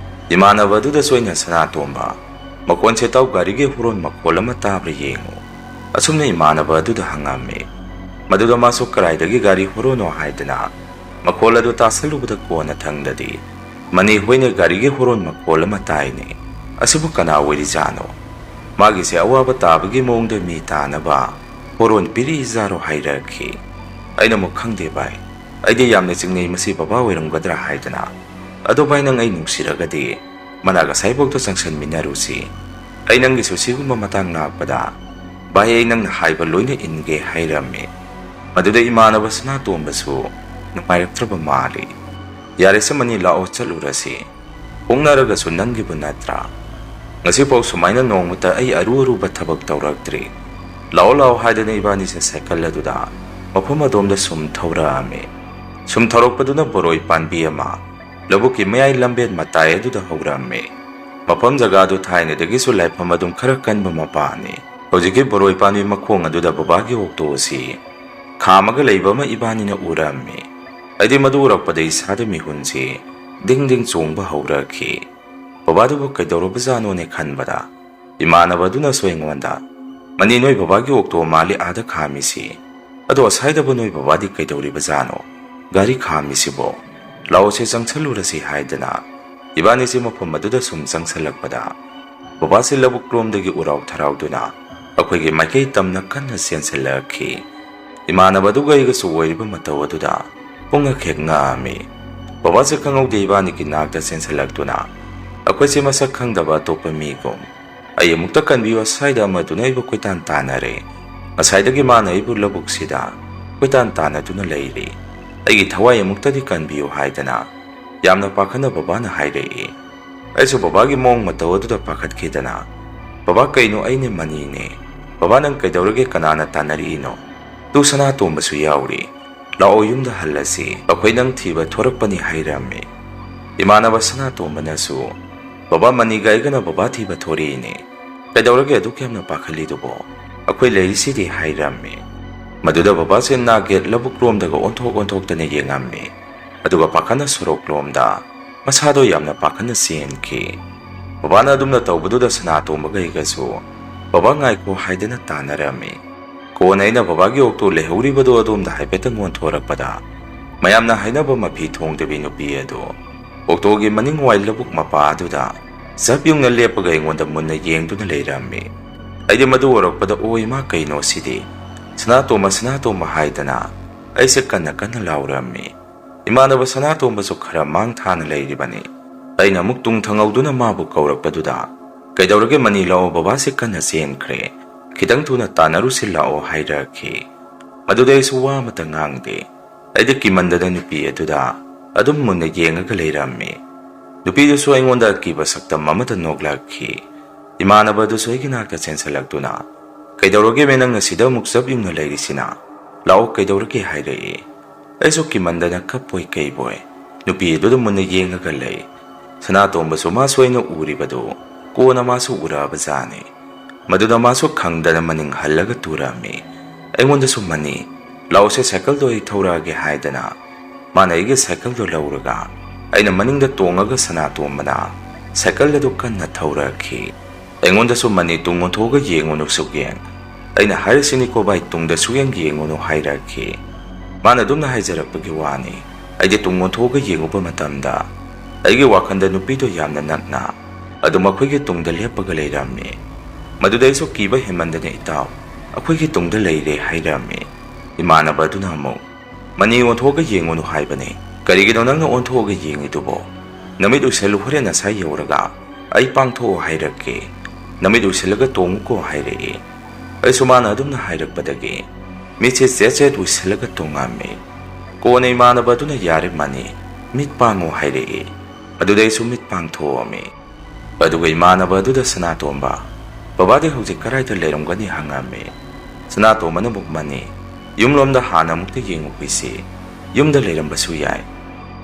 ꯏꯃꯥꯟꯅꯕ ꯑꯗꯨꯗꯁꯨ ꯑꯩꯅ, "ꯁꯅꯥꯇꯣꯝꯕ, ꯃꯈꯣꯟꯁꯦ ꯇꯥꯎ, ꯒꯥꯔꯤꯒꯤ ꯍꯣꯔꯣꯟ ꯃꯈꯣꯜ ꯑꯃ ꯇꯥꯕ꯭ꯔꯥ ꯌꯦꯡꯉꯨ"꯫ ꯑꯁꯨꯝꯅ ꯏꯃꯥꯟꯅꯕ ꯑꯗꯨꯗ ꯍꯪꯉꯝꯃꯤ꯫ ꯃꯗꯨꯗ ꯃꯥꯁꯨ ꯀꯔꯥꯏꯗꯒꯤ ꯒꯥꯔꯤ ꯍꯣꯔꯣꯟꯅꯣ ꯍꯥꯏꯗꯅ ꯃꯈꯣꯜ ꯑꯗꯨ ꯇꯥꯁꯜꯂꯨꯕꯗ ꯀꯣꯟꯅꯊꯪꯗꯗꯤ "ꯃꯅꯤ ꯍꯣꯏꯅ ꯒꯥꯔꯤꯒꯤ ꯍꯣꯔꯣꯟ ꯃꯈꯣꯜ ꯑꯃ ꯇꯥꯏꯅꯦ꯫ ꯑꯁꯤꯕꯨ ꯀꯅꯥ ꯑꯣꯏꯔꯤꯖꯥꯠꯅꯣ? ꯃꯥꯒꯤꯁꯦ ꯑꯋꯥꯕ ꯇꯥꯕꯒꯤ ꯃꯑꯣꯡꯗ ꯃꯤ ꯇꯥꯅꯕ ꯍꯣꯔꯣꯟ ꯄꯤꯔꯤꯖꯥꯔꯣ?" ꯍꯥꯏꯔꯛꯈꯤ꯫ ꯑꯩꯅ ꯑꯃꯨꯛ, "ꯈꯪꯗꯦ ꯚꯥꯏ, ꯑꯩꯗꯤ ꯌꯥꯝꯅ ꯆꯤꯡꯅꯩ, ꯃꯁꯤ ꯕꯕꯥ ꯑꯣꯏꯔꯝꯒꯗ꯭ꯔꯥ ꯍꯥꯏꯗꯅ꯫ ꯑꯗꯣ ꯚꯥꯏ, ꯅꯪ ꯑꯩ ꯅꯨꯡꯁꯤꯔꯒꯗꯤ ꯃꯅꯥꯛ ꯑꯁꯥꯏꯐꯥꯎꯗ ꯆꯪꯁꯟꯃꯤꯟꯅꯔꯨꯁꯤ꯫ ꯑꯩ ꯅꯪꯒꯤꯁꯨ ꯁꯤꯒꯨꯝꯕ ꯃꯇꯥꯡ ꯂꯥꯛꯄꯗ, ꯚꯥꯏ, ꯑꯩ ꯅꯪꯅ ꯍꯥꯏꯕ ꯂꯣꯏꯅ ꯏꯟꯒꯦ" ꯍꯥꯏꯔꯝꯃꯤ꯫ ꯃꯗꯨꯗ ꯏꯃꯥꯟꯅꯕ ꯁꯅꯥꯇꯣꯝꯕꯁꯨ ꯅꯨꯡꯉꯥꯏꯔꯛꯇ꯭ꯔꯕ ꯃꯥꯜꯂꯤ꯫ "ꯌꯥꯔꯦꯁꯦ ꯃꯅꯤ, ꯂꯥꯛꯑꯣ ꯆꯠꯂꯨꯔꯁꯤ꯫ ꯄꯣꯛꯅꯔꯒꯁꯨ ꯅꯪꯒꯤꯕꯨ ꯅꯠꯇ꯭ꯔꯥ? ꯉꯁꯤꯐꯥꯎ ꯁꯨꯃꯥꯏꯅ ꯅꯣꯡꯃꯇ ꯑꯩ ꯑꯔꯨ ꯑꯔꯨꯕ ꯊꯕꯛ ꯇꯧꯔꯛꯇ꯭ꯔꯤ꯫ ꯂꯥꯛꯑꯣ ꯂꯥꯛꯑꯣ" ꯍꯥꯏꯗꯅ ꯏꯕꯥꯅꯤꯁꯦ ꯁꯥꯏꯀꯜ ꯑꯗꯨꯗ ꯃꯐꯝ ꯑꯗꯣꯝꯗ ꯁꯨꯝ ꯊꯧꯔꯛꯑꯝꯃꯤ꯫ ꯁꯨꯝ ꯊꯧꯔꯛꯄꯗꯨꯅ ꯕꯣꯔꯣꯏ ꯄꯥꯟꯕꯤ ꯑꯃ ꯂꯧꯕꯨꯛꯀꯤ ꯃꯌꯥꯏ ꯂꯝꯕꯦꯟ ꯃꯇꯥꯏ ꯑꯗꯨꯗ ꯍꯧꯔꯝꯃꯤ꯫ ꯃꯐꯝ ꯖꯒꯥꯗꯨ ꯊꯥꯏꯅꯗꯒꯤꯁꯨ ꯂꯥꯏꯐꯝ ꯑꯗꯨꯝ ꯈꯔ ꯀꯟꯕ ꯃꯄꯥꯅꯤ꯫ ꯍꯧꯖꯤꯛꯀꯤ ꯕꯣꯔꯣꯏ ꯄꯥꯟꯕꯤ ꯃꯈꯣꯡ ꯑꯗꯨꯗ ꯕꯕꯥꯒꯤ ꯑꯣꯛꯇꯣ ꯑꯁꯤ ꯈꯥꯝꯃꯒ ꯂꯩꯕ ꯑꯃ ꯏꯕꯥꯅꯤꯅ ꯎꯔꯝꯃꯤ꯫ ꯑꯩꯗꯤ ꯃꯗꯨ ꯎꯔꯛꯄꯗ ꯏꯁꯥꯗ ꯃꯤꯍꯨꯟꯁꯤ ꯗꯤꯡ ꯗꯤꯡ ꯆꯣꯡꯕ ꯍꯧꯔꯛꯈꯤ꯫ ꯕꯕꯥꯗꯨꯕꯨ ꯀꯩꯗꯧꯔꯕꯖꯥꯠꯅꯣꯅꯦ ꯈꯟꯕꯗ, ꯏꯃꯥꯟꯅꯕꯗꯨꯅꯁꯨ ꯑꯩꯉꯣꯟꯗ, "ꯃꯅꯤ, ꯅꯣꯏ ꯕꯕꯥꯒꯤ ꯑꯣꯛꯇꯣ ꯃꯥꯜꯂꯤ ꯑꯥꯗ ꯈꯥꯝꯃꯤꯁꯤ꯫ ꯑꯗꯣ ꯑꯁꯥꯏꯗꯕꯨ ꯅꯣꯏ ꯕꯕꯥꯗꯤ ꯀꯩꯗꯧꯔꯤꯕꯖꯥꯠꯅꯣ? ꯒꯥꯔꯤ ꯈꯥꯝꯃꯤꯁꯤꯕꯣ? ꯂꯥꯛꯑꯣꯁꯦ, ꯆꯪꯁꯜꯂꯨꯔꯁꯤ" ꯍꯥꯏꯗꯅ ꯏꯕꯥꯅꯤꯁꯦ ꯃꯐꯝ ꯑꯗꯨꯗ ꯁꯨꯝ ꯆꯪꯁꯜꯂꯛꯄꯗ, ꯕꯕꯥꯁꯦ ꯂꯧꯕꯨꯛ ꯂꯣꯝꯗꯒꯤ ꯎꯔꯥꯎ ꯊꯔꯥꯎꯗꯨꯅ ꯑꯩꯈꯣꯏꯒꯤ ꯃꯥꯏꯀꯩ ꯇꯝꯅ ꯀꯟꯅ ꯆꯦꯟꯁꯤꯜꯂꯛꯈꯤ꯫ ꯏꯃꯥꯟꯅꯕꯗꯨꯒ ꯑꯩꯒꯁꯨ ꯑꯣꯏꯔꯤꯕ ꯃꯇꯧ ꯑꯗꯨꯗ ꯄꯨꯡꯉꯛ ꯍꯦꯛ ꯉꯛꯑꯝꯃꯤ꯫ ꯕꯕꯥꯁꯦ ꯈꯪꯍꯧꯗꯦ ꯏꯕꯥꯅꯤꯒꯤ ꯅꯥꯛꯇ ꯆꯦꯟꯁꯤꯜꯂꯛꯇꯨꯅ ꯑꯩꯈꯣꯏꯁꯦ ꯃꯁꯛ ꯈꯪꯗꯕ ꯑꯇꯣꯞꯄ ꯃꯤꯒꯨꯝ, "ꯑꯩ ꯑꯃꯨꯛꯇ ꯀꯟꯕꯤꯌꯨ, ꯑꯁ꯭ꯋꯥꯏꯗ ꯑꯃꯗꯨꯅ ꯑꯩꯕꯨ ꯀꯣꯏꯇꯥꯟ ꯇꯥꯟꯅꯔꯦ꯫ ꯉꯁꯥꯏꯗꯒꯤ ꯃꯥꯅ ꯑꯩꯕꯨ ꯂꯧꯕꯨꯛꯁꯤꯗ ꯀꯣꯏꯇꯥꯟ ꯇꯥꯟꯅꯗꯨꯅ ꯂꯩꯔꯤ꯫ ꯑꯩꯒꯤ ꯊꯋꯥꯏ ꯑꯃꯨꯛꯇꯗꯤ ꯀꯟꯕꯤꯌꯨ" ꯍꯥꯏꯗꯅ ꯌꯥꯝꯅ ꯄꯥꯈꯠꯅ ꯕꯕꯥꯅ ꯍꯥꯏꯔꯛꯏ꯫ ꯑꯩꯁꯨ ꯕꯕꯥꯒꯤ ꯃꯑꯣꯡ ꯃꯇꯧ ꯑꯗꯨꯗ ꯄꯥꯈꯠꯈꯤꯗꯅ, "ꯕꯕꯥ, ꯀꯩꯅꯣ? ꯑꯩꯅꯦ, ꯃꯅꯤꯅꯦ꯫ ꯕꯕꯥ, ꯅꯪ ꯀꯩꯗꯧꯔꯒꯦ? ꯀꯅꯥꯅ ꯇꯥꯟꯅꯔꯛꯏꯅꯣ? ꯇꯨ ꯁꯅꯥꯇꯣꯝꯕꯁꯨ ꯌꯥꯎꯔꯤ꯫ ꯂꯥꯛꯑꯣ, ꯌꯨꯝꯗ ꯍꯜꯂꯁꯤ, ꯑꯩꯈꯣꯏ ꯅꯪ ꯊꯤꯕ ꯊꯣꯔꯛꯄꯅꯤ" ꯍꯥꯏꯔꯝꯃꯤ꯫ ꯏꯃꯥꯟꯅꯕ ꯁꯅꯥꯇꯣꯝꯕꯅꯁꯨ, "ꯕꯕꯥ, ꯃꯅꯤꯒ ꯑꯩꯒꯅ ꯕꯕꯥ ꯊꯤꯕ ꯊꯣꯔꯛꯏꯅꯦ꯫ ꯀꯩꯗꯧꯔꯒꯦ ꯑꯗꯨꯛ ꯌꯥꯝꯅ ꯄꯥꯈꯠꯂꯤꯗꯨꯕꯣ? ꯑꯩꯈꯣꯏ ꯂꯩꯔꯤꯁꯤꯗꯤ" ꯍꯥꯏꯔꯝꯃꯤ꯫ ꯃꯗꯨꯗ ꯕꯕꯥꯁꯦ ꯅꯥꯛ ꯌꯦꯠ ꯂꯧꯕꯨꯛ ꯂꯣꯝꯗꯒ ꯑꯣꯟꯊꯣꯛ ꯑꯣꯟꯊꯣꯛꯇꯅ ꯌꯦꯡꯉꯝꯃꯤ꯫ ꯑꯗꯨꯒ ꯄꯥꯈꯠꯅ ꯁꯣꯔꯣꯛꯂꯣꯝꯗ ꯃꯁꯥꯗꯣ ꯌꯥꯝꯅ ꯄꯥꯈꯠꯅ ꯆꯦꯟꯈꯤ꯫ ꯕꯕꯥꯅ ꯑꯗꯨꯝꯅ ꯇꯧꯕꯗꯨꯗ ꯁꯅꯥꯇꯣꯝꯕꯒ ꯑꯩꯒꯁꯨ "ꯕꯕꯥ, ꯉꯥꯏꯈꯣ" ꯍꯥꯏꯗꯅ ꯇꯥꯟꯅꯔꯝꯃꯤ꯫ ꯀꯣꯟꯅ ꯑꯩꯅ ꯕꯕꯥꯒꯤ ꯑꯣꯛꯇꯣ ꯂꯩꯍꯧꯔꯤꯕꯗꯣ ꯑꯗꯣꯝꯗ ꯍꯥꯏꯐꯦꯠꯇꯪ ꯑꯣꯟꯊꯣꯔꯛꯄꯗ, ꯃꯌꯥꯝꯅ ꯍꯥꯏꯅꯕ ꯃꯐꯤ ꯊꯣꯡꯗꯕꯤ ꯅꯨꯄꯤ ꯑꯗꯨ ꯑꯣꯛꯇꯣꯒꯤ ꯃꯅꯤꯡꯋꯥꯏ ꯂꯧꯕꯨꯛ ꯃꯄꯥ ꯑꯗꯨꯗ ꯆꯞ ꯌꯨꯡꯅ ꯂꯦꯞꯄꯒ ꯑꯩꯉꯣꯟꯗ ꯃꯨꯟꯅ ꯌꯦꯡꯗꯨꯅ ꯂꯩꯔꯝꯃꯤ꯫ ꯑꯩꯗꯤ ꯃꯗꯨ ꯎꯔꯛꯄꯗ, "ꯑꯣ ꯏꯃꯥ, ꯀꯩꯅꯣ ꯁꯤꯗꯤ? ꯁꯅꯥꯇꯣꯝꯕ, ꯁꯅꯥꯇꯣꯝꯕ" ꯍꯥꯏꯗꯅ ꯑꯩꯁꯦ ꯀꯟꯅ ꯀꯟꯅ ꯂꯥꯎꯔꯝꯃꯤ꯫ ꯏꯃꯥꯟꯅꯕ ꯁꯅꯥꯇꯣꯝꯕꯁꯨ ꯈꯔ ꯃꯥꯡ ꯊꯥꯅ ꯂꯩꯔꯤꯕꯅꯤ꯫ ꯑꯩꯅ ꯑꯃꯨꯛ ꯇꯨꯡ ꯊꯪꯍꯧꯗꯨꯅ ꯃꯥꯕꯨ ꯀꯧꯔꯛꯄꯗꯨꯗ, "ꯀꯩꯗꯧꯔꯒꯦ ꯃꯅꯤ, ꯂꯥꯛꯑꯣ, ꯕꯕꯥꯁꯦ ꯀꯟꯅ ꯆꯦꯟꯈ꯭ꯔꯦ, ꯈꯤꯇꯪ ꯊꯨꯅ ꯇꯥꯟꯅꯔꯨꯁꯤ ꯂꯥꯛꯑꯣ" ꯍꯥꯏꯔꯛꯈꯤ꯫ ꯃꯗꯨꯗ ꯑꯩꯁꯨ ꯋꯥ ꯑꯃꯠꯇ ꯉꯥꯡꯗꯦ꯫ ꯑꯩꯗꯤ ꯀꯤꯃꯟꯗꯅ ꯅꯨꯄꯤ ꯑꯗꯨꯗ ꯑꯗꯨꯝ ꯃꯨꯟꯅ ꯌꯦꯡꯉꯒ ꯂꯩꯔꯝꯃꯤ꯫ ꯅꯨꯄꯤꯗꯨꯁꯨ ꯑꯩꯉꯣꯟꯗ ꯑꯀꯤꯕ ꯁꯛꯇꯝ ꯑꯃꯗ ꯅꯣꯛꯂꯛꯈꯤ꯫ ꯏꯃꯥꯟꯅꯕ ꯑꯗꯨꯁꯨ ꯑꯩꯒꯤ ꯅꯥꯛꯇ ꯆꯦꯟꯁꯤꯜꯂꯛꯇꯨꯅ, "ꯀꯩꯗꯧꯔꯒꯦꯃꯦ, ꯅꯪꯅ ꯁꯤꯗ ꯑꯃꯨꯛ ꯆꯞ ꯌꯨꯡꯅ ꯂꯩꯔꯤꯁꯤꯅ? ꯂꯥꯛꯑꯣ, ꯀꯩꯗꯧꯔꯒꯦ?" ꯍꯥꯏꯔꯛꯏ꯫ ꯑꯩꯁꯨ ꯀꯤꯃꯟꯗꯅ ꯀꯞꯄꯣꯏ ꯀꯩꯕꯣꯏ ꯅꯨꯄꯤ ꯑꯗꯨꯗ ꯃꯨꯟꯅ ꯌꯦꯡꯉꯒ ꯂꯩ꯫ ꯁꯅꯥꯇꯣꯝꯕꯁꯨ ꯃꯥꯁꯨ ꯑꯩꯅ ꯎꯔꯤꯕꯗꯨ ꯀꯣꯟꯅ ꯃꯥꯁꯨ ꯎꯔꯛꯑꯕꯖꯥꯠꯅꯤ꯫ ꯃꯗꯨꯗ ꯃꯥꯁꯨ ꯈꯪꯗꯅ ꯃꯅꯤꯡ ꯍꯜꯂꯒ ꯇꯨꯔꯝꯃꯤ꯫ ꯑꯩꯉꯣꯟꯗꯁꯨ "ꯃꯅꯤ, ꯂꯥꯛꯑꯣꯁꯦ, ꯁꯥꯏꯀꯜꯗꯣ ꯑꯩ ꯊꯧꯔꯛꯑꯒꯦ" ꯍꯥꯏꯗꯅ ꯃꯥꯅ ꯑꯩꯒꯤ ꯁꯥꯏꯀꯜꯗꯣ ꯂꯧꯔꯒ ꯑꯩꯅ ꯃꯅꯤꯡꯗ ꯇꯣꯡꯉꯒ ꯁꯅꯥꯇꯣꯝꯕꯅ ꯁꯥꯏꯀꯜ ꯑꯗꯨ ꯀꯟꯅ ꯊꯧꯔꯛꯈꯤ꯫ ꯑꯩꯉꯣꯟꯗꯁꯨ "ꯃꯅꯤ, ꯇꯨꯡ ꯑꯣꯟꯊꯣꯛꯑꯒ ꯌꯦꯡꯉꯨꯅꯨ ꯁꯨꯛꯌꯦꯡ꯫ ꯑꯩꯅ ꯍꯥꯏꯔꯤꯁꯤꯅꯤꯀꯣ ꯚꯥꯏ, ꯇꯨꯡꯗ ꯁꯨꯛꯌꯦꯡ ꯌꯦꯡꯉꯨꯅꯨ" ꯍꯥꯏꯔꯛꯈꯤ꯫ ꯃꯥꯅ ꯑꯗꯨꯝꯅ ꯍꯥꯏꯖꯔꯛꯄꯒꯤ ꯋꯥꯅꯤ꯫ ꯑꯩꯗꯤ ꯇꯨꯡ ꯑꯣꯟꯊꯣꯛꯑꯒ ꯌꯦꯡꯉꯨꯕ ꯃꯇꯝꯗ ꯑꯩꯒꯤ ꯋꯥꯈꯜꯗ ꯅꯨꯄꯤꯗꯣ ꯌꯥꯝꯅ ꯅꯛꯅ ꯑꯗꯨꯝ ꯑꯩꯈꯣꯏꯒꯤ ꯇꯨꯡꯗ ꯂꯦꯞꯄꯒ ꯂꯩꯔꯝꯃꯤ꯫ ꯃꯗꯨꯗ ꯑꯩꯁꯨ ꯀꯤꯕ ꯍꯦꯟꯃꯟꯗꯅ, "ꯏꯇꯥꯎ, ꯑꯩꯈꯣꯏꯒꯤ ꯇꯨꯡꯗ ꯂꯩꯔꯦ" ꯍꯥꯏꯔꯝꯃꯤ꯫ ꯏꯃꯥꯟꯅꯕ ꯑꯗꯨꯅ ꯑꯃꯨꯛ, "ꯃꯅꯤ, ꯑꯣꯟꯊꯣꯛꯑꯒ ꯌꯦꯡꯉꯨꯅꯨ ꯍꯥꯏꯕꯅꯤ꯫ ꯀꯔꯤꯒꯤꯅꯣ ꯅꯪꯅ ꯑꯣꯟꯊꯣꯛꯑꯒ ꯌꯦꯡꯉꯤꯗꯨꯕꯣ? ꯅꯃꯤꯠ ꯎꯏꯁꯜꯂꯨ, ꯍꯣꯔꯦꯟ ꯑꯁꯥꯏ ꯌꯧꯔꯒ ꯑꯩ ꯄꯥꯡꯊꯣꯛꯑꯣ ꯍꯥꯏꯔꯛꯀꯦ꯫ ꯅꯃꯤꯠ ꯎꯏꯁꯜꯂꯒ ꯇꯣꯡꯉꯨꯀꯣ" ꯍꯥꯏꯔꯛꯏ꯫ ꯑꯩꯁꯨ ꯃꯥꯅ ꯑꯗꯨꯝꯅ ꯍꯥꯏꯔꯛꯄꯗꯒꯤ ꯃꯤꯠꯁꯦ ꯆꯦꯠ ꯆꯦꯠ ꯎꯏꯁꯜꯂꯒ ꯇꯣꯡꯉꯝꯃꯤ꯫ ꯀꯣꯟꯅ ꯏꯃꯥꯟꯅꯕ ꯑꯗꯨꯅ, "ꯌꯥꯔꯦ ꯃꯅꯤ, ꯃꯤꯠ ꯄꯥꯡꯉꯣ" ꯍꯥꯏꯔꯛꯏ꯫ ꯑꯗꯨꯗ ꯑꯩꯁꯨ ꯃꯤꯠ ꯄꯥꯡꯊꯣꯛꯑꯝꯃꯤ꯫ ꯑꯗꯨꯒ ꯏꯃꯥꯟꯅꯕ ꯑꯗꯨꯗ ꯁꯅꯥꯇꯣꯝꯕ, "ꯕꯕꯥꯗꯤ ꯍꯧꯖꯤꯛ ꯀꯗꯥꯏꯗ ꯂꯩꯔꯝꯒꯅꯤ?" ꯍꯪꯉꯝꯃꯤ꯫ ꯁꯅꯥꯇꯣꯝꯕꯅ ꯑꯃꯨꯛ, "ꯃꯅꯤ, ꯌꯨꯝꯂꯣꯝꯗ ꯍꯥꯟꯅ ꯑꯃꯨꯛꯇ ꯌꯦꯡꯉꯨꯈꯤꯁꯤ, ꯌꯨꯝꯗ ꯂꯩꯔꯝꯕꯁꯨ ꯌꯥꯏ"꯫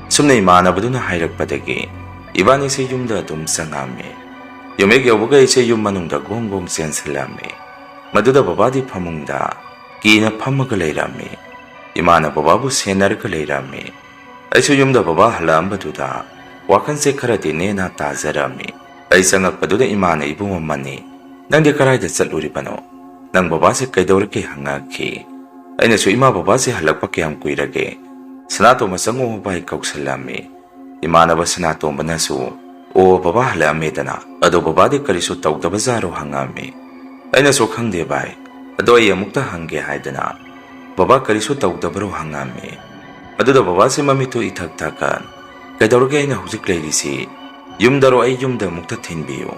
ꯑꯁꯨꯝꯅ ꯏꯃꯥꯟꯅꯕꯗꯨꯅ ꯍꯥꯏꯔꯛꯄꯗꯒꯤ ꯏꯕꯥꯅꯤꯁꯦ ꯌꯨꯝꯗ ꯑꯗꯨꯝ ꯆꯪꯉꯝꯃꯤ꯫ ꯌꯨꯝ ꯍꯦꯛ ꯌꯧꯕꯒ ꯑꯩꯁꯦ ꯌꯨꯝ ꯃꯅꯨꯡꯗ ꯒꯣꯡ ꯒꯣꯡ ꯆꯦꯟꯁꯤꯜꯂꯝꯃꯤ꯫ ꯃꯗꯨꯗ ꯕꯕꯥꯗꯤ ꯐꯃꯨꯡꯗ ꯀꯤꯅ ꯐꯝꯃꯒ ꯂꯩꯔꯝꯃꯤ꯫ ꯏꯃꯥꯅ ꯕꯕꯥꯕꯨ ꯁꯦꯟꯅꯔꯒ ꯂꯩꯔꯝꯃꯤ꯫ ꯑꯩꯁꯨ ꯌꯨꯝꯗ ꯕꯕꯥ ꯍꯜꯂꯛꯑꯝꯕꯗꯨꯗ ꯋꯥꯈꯜꯁꯦ ꯈꯔꯗꯤ ꯅꯦꯅꯥ ꯇꯥꯖꯔꯝꯃꯤ꯫ ꯑꯩ ꯆꯪꯉꯛꯄꯗꯨꯗ ꯏꯃꯥꯅ, "ꯏꯕꯨꯡꯉꯣ ꯃꯅꯤ, ꯅꯪꯗꯤ ꯀꯗꯥꯏꯗ ꯆꯠꯂꯨꯔꯤꯕꯅꯣ? ꯅꯪ ꯕꯕꯥꯁꯦ ꯀꯩꯗꯧꯔꯒꯦ?" ꯍꯪꯉꯛꯈꯤ꯫ ꯑꯩꯅꯁꯨ, "ꯏꯃꯥ, ꯕꯕꯥꯁꯦ ꯍꯜꯂꯛꯄ ꯀꯌꯥꯝ ꯀꯨꯏꯔꯒꯦ? ꯁꯅꯥꯇꯣꯝꯕ ꯆꯪꯉꯛꯑꯣ ꯚꯥꯏ" ꯀꯧꯁꯜꯂꯝꯃꯤ꯫ ꯏꯃꯥꯟꯅꯕ ꯁꯅꯥꯇꯣꯝꯕꯅꯁꯨ, "ꯑꯣ, ꯕꯕꯥ ꯍꯜꯂꯛꯑꯝꯃꯦꯗꯅ, ꯑꯗꯣ ꯕꯕꯥꯗꯤ ꯀꯔꯤꯁꯨ ꯇꯧꯗꯕꯖꯥꯔꯣ?" ꯍꯪꯉꯛꯑꯝꯃꯤ꯫ ꯑꯩꯅꯁꯨ, "ꯈꯪꯗꯦ ꯚꯥꯏ, ꯑꯗꯣ ꯑꯩ ꯑꯃꯨꯛꯇ ꯍꯪꯒꯦ" ꯍꯥꯏꯗꯅ ꯕꯕꯥ ꯀꯔꯤꯁꯨ ꯇꯧꯗꯕꯔꯣ ꯍꯪꯉꯝꯃꯤ꯫ ꯑꯗꯨꯗ ꯕꯕꯥꯁꯦ ꯃꯃꯤꯠꯇꯨ ꯏꯊꯛ ꯊꯛꯀꯠ, "ꯀꯩꯗꯧꯔꯒꯦ ꯑꯩꯅ ꯍꯧꯖꯤꯛ ꯂꯩꯔꯤꯁꯤ? ꯌꯨꯝꯗꯔꯣ? ꯑꯩ ꯌꯨꯝꯗ ꯑꯃꯨꯛꯇ ꯊꯤꯟꯕꯤꯌꯨ꯫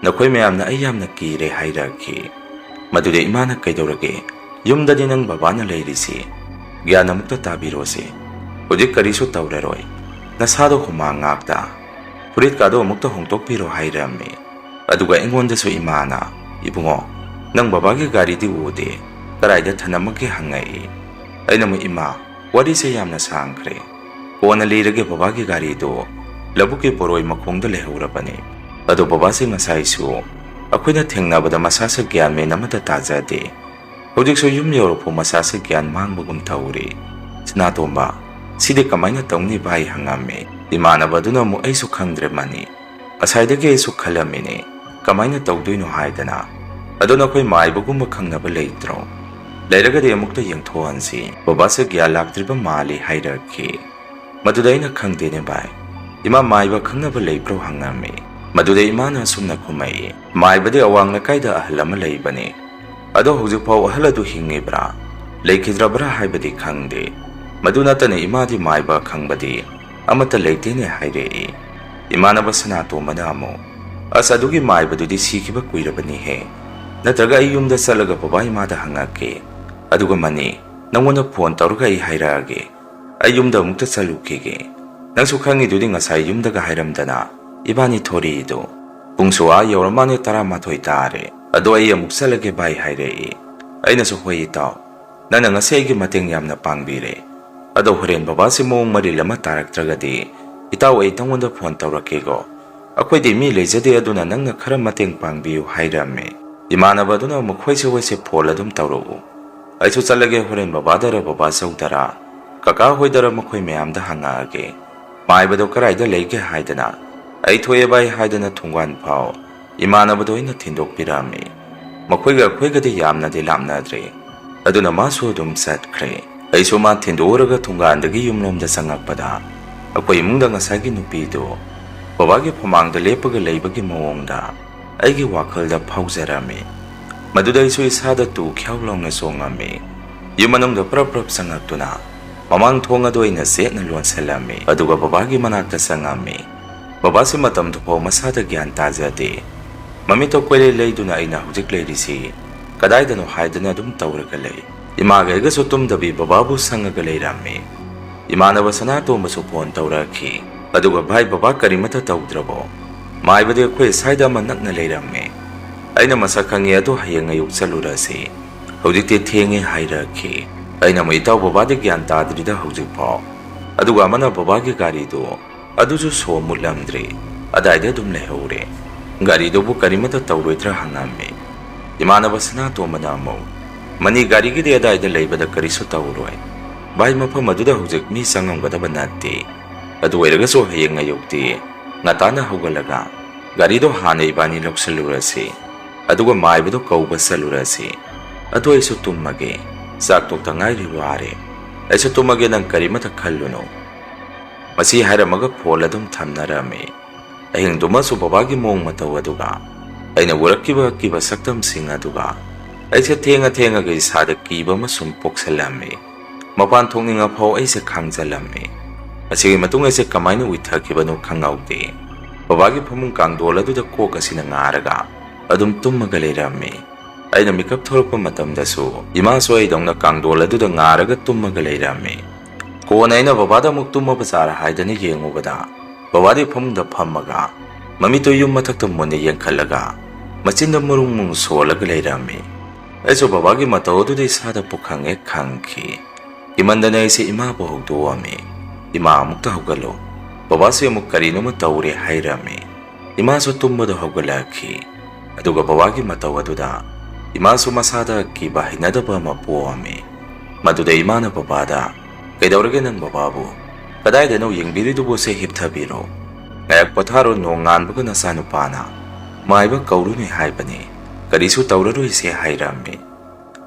ꯅꯈꯣꯏ ꯃꯌꯥꯝꯅ ꯑꯩ ꯌꯥꯝꯅ ꯀꯤꯔꯦ" ꯍꯥꯏꯔꯛꯈꯤ꯫ ꯃꯗꯨꯗ ꯏꯃꯥꯅ, "ꯀꯩꯗꯧꯔꯒꯦ? ꯌꯨꯝꯗꯗꯤ ꯅꯪ ꯕꯕꯥꯅ ꯂꯩꯔꯤꯁꯤ꯫ ꯒ꯭ꯌꯥꯟ ꯑꯃꯨꯛꯇ ꯇꯥꯕꯤꯔꯣꯁꯦ꯫ ꯍꯧꯖꯤꯛ ꯀꯔꯤꯁꯨ ꯇꯧꯔꯔꯣꯏ꯫ ꯅꯁꯥꯗꯣ ꯍꯨꯃꯥꯡ ꯉꯥꯛꯇ꯫ ꯐꯨꯔꯤꯠꯀꯥꯗꯣ ꯑꯃꯨꯛꯇ ꯍꯣꯡꯗꯣꯛꯄꯤꯔꯣ" ꯍꯥꯏꯔꯝꯃꯤ꯫ ꯑꯗꯨꯒ ꯑꯩꯉꯣꯟꯗꯁꯨ ꯏꯃꯥꯅ, "ꯏꯕꯨꯡꯉꯣ, ꯅꯪ ꯕꯕꯥꯒꯤ ꯒꯥꯔꯤꯗꯤ ꯎꯗꯦ, ꯀꯗꯥꯏꯗ ꯊꯅꯝꯃꯒꯦ?" ꯍꯪꯉꯛꯏ꯫ ꯑꯩꯅ ꯑꯃꯨꯛ, "ꯏꯃꯥ, ꯋꯥꯔꯤꯁꯦ ꯌꯥꯝꯅ ꯁꯥꯡꯈ꯭ꯔꯦ, ꯀꯣꯟꯅ ꯂꯤꯔꯒꯦ, ꯕꯕꯥꯒꯤ ꯒꯥꯔꯤꯗꯣ ꯂꯧꯕꯨꯛꯀꯤ ꯕꯣꯔꯣꯏ ꯃꯈꯣꯡꯗ ꯂꯩꯍꯧꯔꯕꯅꯤ꯫ ꯑꯗꯣ ꯕꯕꯥꯁꯦ ꯉꯁꯥꯏꯁꯨ ꯑꯩꯈꯣꯏꯅ ꯊꯦꯡꯅꯕꯗ ꯃꯁꯥꯁꯦ ꯒ꯭ꯌꯥꯟ ꯃꯦꯟ ꯑꯃꯠꯇ ꯇꯥꯖꯗꯦ꯫ ꯍꯧꯖꯤꯛꯁꯨ ꯌꯨꯝ ꯌꯧꯔꯛꯄ ꯃꯁꯥꯁꯦ ꯒ꯭ꯌꯥꯟ ꯃꯥꯡꯕꯒꯨꯝ ꯇꯧꯔꯤ꯫ ꯁꯅꯥꯇꯣꯝꯕ, ꯁꯤꯗꯤ ꯀꯃꯥꯏꯅ ꯇꯧꯅꯤ ꯚꯥꯏ?" ꯍꯪꯉꯝꯃꯤ꯫ ꯏꯃꯥꯟꯅꯕ ꯑꯗꯨꯅ ꯑꯃꯨꯛ, "ꯑꯩꯁꯨ ꯈꯪꯗ꯭ꯔꯦ ꯃꯅꯤ꯫ ꯉꯁꯥꯏꯗꯒꯤ ꯑꯩꯁꯨ ꯈꯜꯂꯝꯃꯤꯅꯦ, ꯀꯃꯥꯏꯅ ꯇꯧꯗꯣꯏꯅꯣ ꯍꯥꯏꯗꯅ꯫ ꯑꯗꯣ ꯅꯈꯣꯏ ꯃꯥꯏꯕꯒꯨꯝꯕ ꯈꯪꯅꯕ ꯂꯩꯇ꯭ꯔꯣ? ꯂꯩꯔꯒꯗꯤ ꯑꯃꯨꯛꯇ ꯌꯦꯡꯊꯣꯛꯍꯟꯁꯤ꯫ ꯕꯕꯥꯁꯦ ꯒ꯭ꯌꯥꯟ ꯂꯥꯛꯇ꯭ꯔꯤꯕ ꯃꯥꯜꯂꯤ" ꯍꯥꯏꯔꯛꯈꯤ꯫ ꯃꯗꯨꯗ ꯑꯩꯅ, "ꯈꯪꯗꯦꯅꯦ ꯚꯥꯏ, ꯏꯃꯥ ꯃꯥꯏꯕ ꯈꯪꯅꯕ ꯂꯩꯕ꯭ꯔꯣ?" ꯍꯪꯉꯝꯃꯤ꯫ ꯃꯗꯨꯗ ꯏꯃꯥꯅ ꯑꯁꯨꯝꯅ ꯈꯨꯝꯃꯛꯏ, "ꯃꯥꯏꯕꯗꯤ ꯑꯋꯥꯡ ꯂꯩꯀꯥꯏꯗ ꯑꯍꯜ ꯑꯃ ꯂꯩꯕꯅꯤ꯫ ꯑꯗꯣ ꯍꯧꯖꯤꯛꯐꯥꯎ ꯑꯍꯜ ꯑꯗꯨ ꯍꯤꯡꯉꯤꯕ꯭ꯔꯥ, ꯂꯩꯈꯤꯗ꯭ꯔꯕ꯭ꯔꯥ ꯍꯥꯏꯕꯗꯤ ꯈꯪꯗꯦ꯫ ꯃꯗꯨ ꯅꯠꯇꯅ ꯏꯃꯥꯗꯤ ꯃꯥꯏꯕ ꯈꯪꯕꯗꯤ ꯑꯃꯠꯇ ꯂꯩꯇꯦꯅꯦ" ꯍꯥꯏꯔꯛꯏ꯫ ꯏꯃꯥꯟꯅꯕ ꯁꯅꯥꯇꯣꯝꯕꯅ ꯑꯃꯨꯛ, "ꯑꯁ, ꯑꯗꯨꯒꯤ ꯃꯥꯏꯕꯗꯨꯗꯤ ꯁꯤꯈꯤꯕ ꯀꯨꯏꯔꯕꯅꯤꯍꯦ꯫ ꯅꯠꯇ꯭ꯔꯒ ꯑꯩ ꯌꯨꯝꯗ ꯆꯠꯂꯒ ꯕꯕꯥ ꯏꯃꯥꯗ ꯍꯪꯉꯛꯀꯦ꯫ ꯑꯗꯨꯒ ꯃꯅꯤ, ꯅꯪꯉꯣꯟꯗ ꯐꯣꯟ ꯇꯧꯔꯒ ꯑꯩ ꯍꯥꯏꯔꯛꯑꯒꯦ꯫ ꯑꯩ ꯌꯨꯝꯗ ꯑꯃꯨꯛꯇ ꯆꯠꯂꯨꯈꯤꯒꯦ꯫ ꯅꯪꯁꯨ ꯈꯪꯉꯤꯗꯨꯗꯤ ꯉꯁꯥꯏ ꯌꯨꯝꯗꯒ ꯍꯥꯏꯔꯝꯗꯅ ꯏꯕꯥꯅꯤ ꯊꯣꯔꯤꯗꯣ꯫ ꯄꯨꯡꯁꯨ ꯑꯥ ꯌꯧꯔ ꯃꯥꯅꯦ, ꯇꯔꯥꯃꯥꯊꯣꯏ ꯇꯥꯔꯦ꯫ ꯑꯗꯣ ꯑꯩ ꯑꯃꯨꯛ ꯆꯠꯂꯒꯦ ꯚꯥꯏ" ꯍꯥꯏꯔꯛꯏ꯫ ꯑꯩꯅꯁꯨ, "ꯍꯣꯏ ꯏꯇꯥꯎ, ꯅꯪꯅ ꯉꯁꯤ ꯑꯩꯒꯤ ꯃꯇꯦꯡ ꯌꯥꯝꯅ ꯄꯥꯡꯕꯤꯔꯦ꯫ ꯑꯗꯣ ꯍꯣꯔꯦꯟ ꯕꯕꯥꯁꯤ ꯃꯑꯣꯡ ꯃꯔꯤꯜ ꯑꯃ ꯇꯥꯔꯛꯇ꯭ꯔꯒꯗꯤ ꯏꯇꯥꯎ ꯑꯩ ꯅꯪꯉꯣꯟꯗ ꯐꯣꯟ ꯇꯧꯔꯛꯀꯦꯀꯣ꯫ ꯑꯩꯈꯣꯏꯗꯤ ꯃꯤ ꯂꯩꯖꯗꯦ, ꯑꯗꯨꯅ ꯅꯪꯅ ꯈꯔ ꯃꯇꯦꯡ ꯄꯥꯡꯕꯤꯌꯨ" ꯍꯥꯏꯔꯝꯃꯦ꯫ ꯏꯃꯥꯟꯅꯕ ꯑꯗꯨꯅ ꯑꯃꯨꯛ, "ꯍꯣꯏꯁꯦ ꯍꯣꯏꯁꯦ, ꯐꯣꯟ ꯑꯗꯨꯝ ꯇꯧꯔꯛꯎ꯫ ꯑꯩꯁꯨ ꯆꯠꯂꯒꯦ, ꯍꯣꯔꯦꯟ ꯕꯕꯥꯗꯔ ꯕꯕꯥꯆꯧꯗꯔ, ꯀꯀꯥ ꯍꯣꯏꯗꯔ ꯃꯈꯣꯏ ꯃꯌꯥꯝꯗ ꯍꯪꯉꯛꯑꯒꯦ꯫ ꯃꯥꯏꯕꯗꯣ ꯀꯗꯥꯏꯗ ꯂꯩꯒꯦ ꯍꯥꯏꯗꯅ ꯑꯩ ꯊꯣꯛꯑꯦ ꯚꯥꯏ" ꯍꯥꯏꯗꯅ ꯊꯣꯡꯒꯥꯟ ꯐꯥꯎ ꯏꯃꯥꯟꯅꯕꯗꯣ ꯑꯩꯅ ꯊꯤꯟꯗꯣꯛꯄꯤꯔꯝꯃꯤ꯫ ꯃꯈꯣꯏꯒ ꯑꯩꯈꯣꯏꯒꯗꯤ ꯌꯥꯝꯅꯗꯤ ꯂꯥꯞꯅꯗ꯭ꯔꯦ꯫ ꯑꯗꯨꯅ ꯃꯥꯁꯨ ꯑꯗꯨꯝ ꯆꯠꯈ꯭ꯔꯦ꯫ ꯑꯩꯁꯨ ꯃꯥ ꯊꯤꯟꯗꯣꯛꯎꯔꯒ ꯊꯣꯡꯒꯥꯟꯗꯒꯤ ꯌꯨꯝꯂꯣꯝꯗ ꯆꯪꯉꯛꯄꯗ ꯑꯩꯈꯣꯏ ꯏꯃꯨꯡꯗ ꯉꯁꯥꯏꯒꯤ ꯅꯨꯄꯤꯗꯨ ꯕꯕꯥꯒꯤ ꯐꯃꯥꯡꯗ ꯂꯦꯞꯄꯒ ꯂꯩꯕꯒꯤ ꯃꯑꯣꯡꯗ ꯑꯩꯒꯤ ꯋꯥꯈꯜꯗ ꯐꯥꯎꯖꯔꯝꯃꯤ꯫ ꯃꯗꯨꯗ ꯑꯩꯁꯨ ꯏꯁꯥꯗ ꯇꯨ ꯈ꯭ꯌꯥꯎ ꯂꯥꯎꯅ ꯆꯣꯡꯉꯝꯃꯤ꯫ ꯌꯨꯝ ꯃꯅꯨꯡꯗ ꯄ꯭ꯔꯞ ꯄ꯭ꯔꯞ ꯆꯪꯉꯛꯇꯨꯅ ꯃꯃꯥꯡ ꯊꯣꯡ ꯑꯗꯨ ꯑꯩꯅ ꯆꯦꯠꯅ ꯂꯣꯟꯁꯤꯜꯂꯝꯃꯤ, ꯑꯗꯨꯒ ꯕꯕꯥꯒꯤ ꯃꯅꯥꯛꯇ ꯆꯪꯉꯝꯃꯤ꯫ ꯕꯕꯥꯁꯤ ꯃꯇꯝꯗꯨꯐꯥꯎ ꯃꯁꯥꯗ ꯒ꯭ꯌꯥꯟ ꯇꯥꯖꯗꯦ꯫ ꯃꯃꯤꯠꯇ ꯀꯣꯏꯂꯩ ꯂꯩꯗꯨꯅ ꯑꯩꯅ ꯍꯧꯖꯤꯛ ꯂꯩꯔꯤꯁꯤ ꯀꯗꯥꯏꯗꯅꯣ ꯍꯥꯏꯗꯨꯅ ꯑꯗꯨꯝ ꯇꯧꯔꯒ ꯂꯩ꯫ ꯏꯃꯥꯒ ꯑꯩꯒꯁꯨ ꯇꯨꯝꯗꯕꯤ ꯕꯕꯥꯕꯨ ꯁꯪꯉꯒ ꯂꯩꯔꯝꯃꯤ꯫ ꯏꯃꯥꯟꯅꯕ ꯁꯅꯥꯇꯣꯝꯕꯁꯨ ꯐꯣꯟ ꯇꯧꯔꯛꯈꯤ, ꯑꯗꯨꯒ "ꯚꯥꯏ, ꯕꯕꯥ ꯀꯔꯤꯃꯠꯇ ꯇꯧꯗ꯭ꯔꯕꯣ? ꯃꯥꯏꯕꯗꯤ ꯑꯩꯈꯣꯏ ꯁ꯭ꯋꯥꯏꯗ ꯑꯃ ꯅꯛꯅ ꯂꯩꯔꯝꯃꯦ꯫ ꯑꯩꯅ ꯃꯁꯛ ꯈꯪꯉꯤ, ꯑꯗꯨ ꯍꯌꯦꯡ ꯑꯌꯨꯛ ꯆꯠꯂꯨꯔꯁꯤ꯫ ꯍꯧꯖꯤꯛꯇꯤ ꯊꯦꯡꯉꯦ" ꯍꯥꯏꯔꯛꯈꯤ꯫ ꯑꯩꯅ ꯑꯃꯨꯛ, "ꯏꯇꯥꯎ, ꯕꯕꯥꯗꯤ ꯒ꯭ꯌꯥꯟ ꯇꯥꯗ꯭ꯔꯤꯗ ꯍꯧꯖꯤꯛꯐꯥꯎ꯫ ꯑꯗꯨꯒ ꯑꯃꯅ ꯕꯕꯥꯒꯤ ꯒꯥꯔꯤꯗꯨ ꯑꯗꯨꯁꯨ ꯁꯣ ꯃꯨꯠꯂꯝꯗ꯭ꯔꯤ, ꯑꯗꯥꯏꯗ ꯑꯗꯨꯝ ꯂꯩꯍꯧꯔꯦ꯫ ꯒꯥꯔꯤꯗꯨꯕꯨ ꯀꯔꯤꯃꯠꯇ ꯇꯧꯔꯣꯏꯗ꯭ꯔꯥ?" ꯍꯪꯉꯝꯃꯤ꯫ ꯏꯃꯥꯟꯅꯕ ꯁꯅꯥꯇꯣꯝꯕꯅ ꯑꯃꯨꯛ, "ꯃꯅꯤ ꯒꯥꯔꯤꯒꯤꯗꯤ ꯑꯗꯥꯏꯗ ꯂꯩꯕꯗ ꯀꯔꯤꯁꯨ ꯇꯧꯔꯣꯏ꯫ ꯚꯥꯏ, ꯃꯐꯝ ꯑꯗꯨꯗ ꯍꯧꯖꯤꯛ ꯃꯤ ꯆꯪꯉꯝꯒꯗꯕ ꯅꯠꯇꯦ꯫ ꯑꯗꯨ ꯑꯣꯏꯔꯒꯁꯨ ꯍꯌꯦꯡ ꯑꯌꯨꯛꯇꯤ ꯉꯟꯇꯥꯅ ꯍꯧꯒꯠꯂꯒ ꯒꯥꯔꯤꯗꯣ ꯍꯥꯟꯅ ꯏꯕꯥꯅꯤ ꯂꯧꯁꯜꯂꯨꯔꯁꯤ, ꯑꯗꯨꯒ ꯃꯥꯏꯕꯗꯣ ꯀꯧꯕ ꯆꯠꯂꯨꯔꯁꯤ꯫ ꯑꯗꯨ ꯑꯩꯁꯨ ꯇꯨꯝꯃꯒꯦ꯫ ꯆꯥꯛ ꯇꯣꯛꯇ ꯉꯥꯏꯔꯤ, ꯋꯥꯔꯦ꯫ ꯑꯩꯁꯨ ꯇꯨꯝꯃꯒꯦ, ꯅꯪ ꯀꯔꯤꯃꯠꯇ ꯈꯜꯂꯨꯅꯨ"꯫ ꯃꯁꯤ ꯍꯥꯏꯔꯝꯃꯒ ꯐꯣꯟ ꯑꯗꯨꯝ ꯊꯝꯅꯔꯝꯃꯤ꯫ ꯑꯍꯤꯡꯗꯨꯃꯁꯨ ꯕꯕꯥꯒꯤ ꯃꯑꯣꯡ ꯃꯇꯧ ꯑꯗꯨꯒ ꯑꯩꯅ ꯎꯔꯛꯈꯤꯕ ꯑꯀꯤꯕ ꯁꯛꯇꯝꯁꯤꯡ ꯑꯗꯨꯒ ꯑꯩꯁꯦ ꯊꯦꯡꯉ ꯊꯦꯡꯉꯒ ꯏꯁꯥꯗ ꯀꯤꯕ ꯑꯃ ꯁꯨꯝ ꯄꯣꯛꯁꯜꯂꯝꯃꯤ꯫ ꯃꯄꯥꯟ ꯊꯣꯛꯅꯤꯡꯉꯐꯥꯎ ꯑꯩꯁꯦ ꯈꯥꯡꯖꯜꯂꯝꯃꯤ꯫ ꯑꯁꯤꯒꯤ ꯃꯇꯨꯡ ꯑꯩꯁꯦ ꯀꯃꯥꯏꯅ ꯎꯏꯊꯈꯤꯕꯅꯣ ꯈꯪꯍꯧꯗꯦ꯫ ꯕꯕꯥꯒꯤ ꯐꯃꯨꯡ ꯀꯥꯡꯗꯣꯜ ꯑꯗꯨꯗ ꯀꯣꯛ ꯑꯁꯤꯅ ꯉꯥꯔꯒ ꯑꯗꯨꯝ ꯇꯨꯝꯃꯒ ꯂꯩꯔꯝꯃꯤ꯫ ꯑꯩꯅ ꯃꯤꯀꯞ ꯊꯣꯛꯂꯛꯄ ꯃꯇꯝꯗꯁꯨ ꯏꯃꯥꯁꯨ ꯑꯩꯗꯧꯅ ꯀꯥꯡꯗꯣꯜ ꯑꯗꯨꯗ ꯉꯥꯔꯒ ꯇꯨꯝꯃꯒ ꯂꯩꯔꯝꯃꯤ꯫ ꯀꯣꯟꯅ ꯑꯩꯅ ꯕꯕꯥꯗ ꯑꯃꯨꯛ ꯇꯨꯝꯃꯕ ꯖꯥꯔ ꯍꯥꯏꯗꯅ ꯌꯦꯡꯉꯨꯕꯗ, ꯕꯕꯥꯗꯤ ꯐꯃꯨꯡꯗ ꯐꯝꯃꯒ ꯃꯃꯤꯠꯇꯨ ꯌꯨꯝ ꯃꯊꯛꯇ ꯃꯨꯟꯅ ꯌꯦꯡꯈꯠꯂꯒ ꯃꯆꯤꯟꯗ ꯃꯔꯨꯡ ꯃꯔꯨꯡ ꯁꯣꯜꯂꯒ ꯂꯩꯔꯝꯃꯤ꯫ ꯑꯩꯁꯨ ꯕꯕꯥꯒꯤ ꯃꯇꯧ ꯑꯗꯨꯗ ꯏꯁꯥꯗ ꯄꯨꯈꯪ ꯍꯦꯛ ꯈꯪꯈꯤ꯫ ꯀꯤꯃꯟꯗꯅ ꯑꯩꯁꯦ ꯏꯃꯥꯕꯨ ꯍꯧꯗꯣꯛꯑꯝꯃꯤ꯫ "ꯏꯃꯥ, ꯑꯃꯨꯛꯇ ꯍꯧꯒꯠꯂꯨ꯫ ꯕꯕꯥꯁꯦ ꯑꯃꯨꯛ ꯀꯔꯤꯅꯣꯃ ꯇꯧꯔꯦ" ꯍꯥꯏꯔꯝꯃꯤ꯫ ꯏꯃꯥꯁꯨ ꯇꯨꯝꯕꯗ ꯍꯧꯒꯠꯂꯛꯈꯤ꯫ ꯑꯗꯨꯒ ꯕꯕꯥꯒꯤ ꯃꯇꯧ ꯑꯗꯨꯗ ꯏꯃꯥꯁꯨ ꯃꯁꯥꯗ ꯀꯤꯕ ꯍꯩꯅꯗꯕ ꯑꯃ ꯄꯣꯛꯑꯝꯃꯤ꯫ ꯃꯗꯨꯗ ꯏꯃꯥꯅ ꯕꯕꯥꯗ, "ꯀꯩꯗꯧꯔꯒꯦ ꯅꯪ ꯕꯕꯥꯕꯨ? ꯀꯗꯥꯏꯗꯅꯣ ꯌꯦꯡꯕꯤꯔꯤꯗꯨꯕꯨ? ꯁꯦ, ꯍꯤꯞꯊꯕꯤꯔꯣ꯫ ꯉꯥꯏꯍꯥꯛ ꯄꯣꯊꯥꯔꯣ, ꯅꯣꯡꯉꯥꯟꯕꯒ ꯅꯆꯥꯅꯨꯄꯥꯅ ꯃꯥꯏꯕ ꯀꯧꯔꯨꯅꯤ ꯍꯥꯏꯕꯅꯤ꯫ ꯀꯔꯤꯁꯨ ꯇꯧꯔꯔꯣꯏꯁꯦ" ꯍꯥꯏꯔꯝꯃꯤ꯫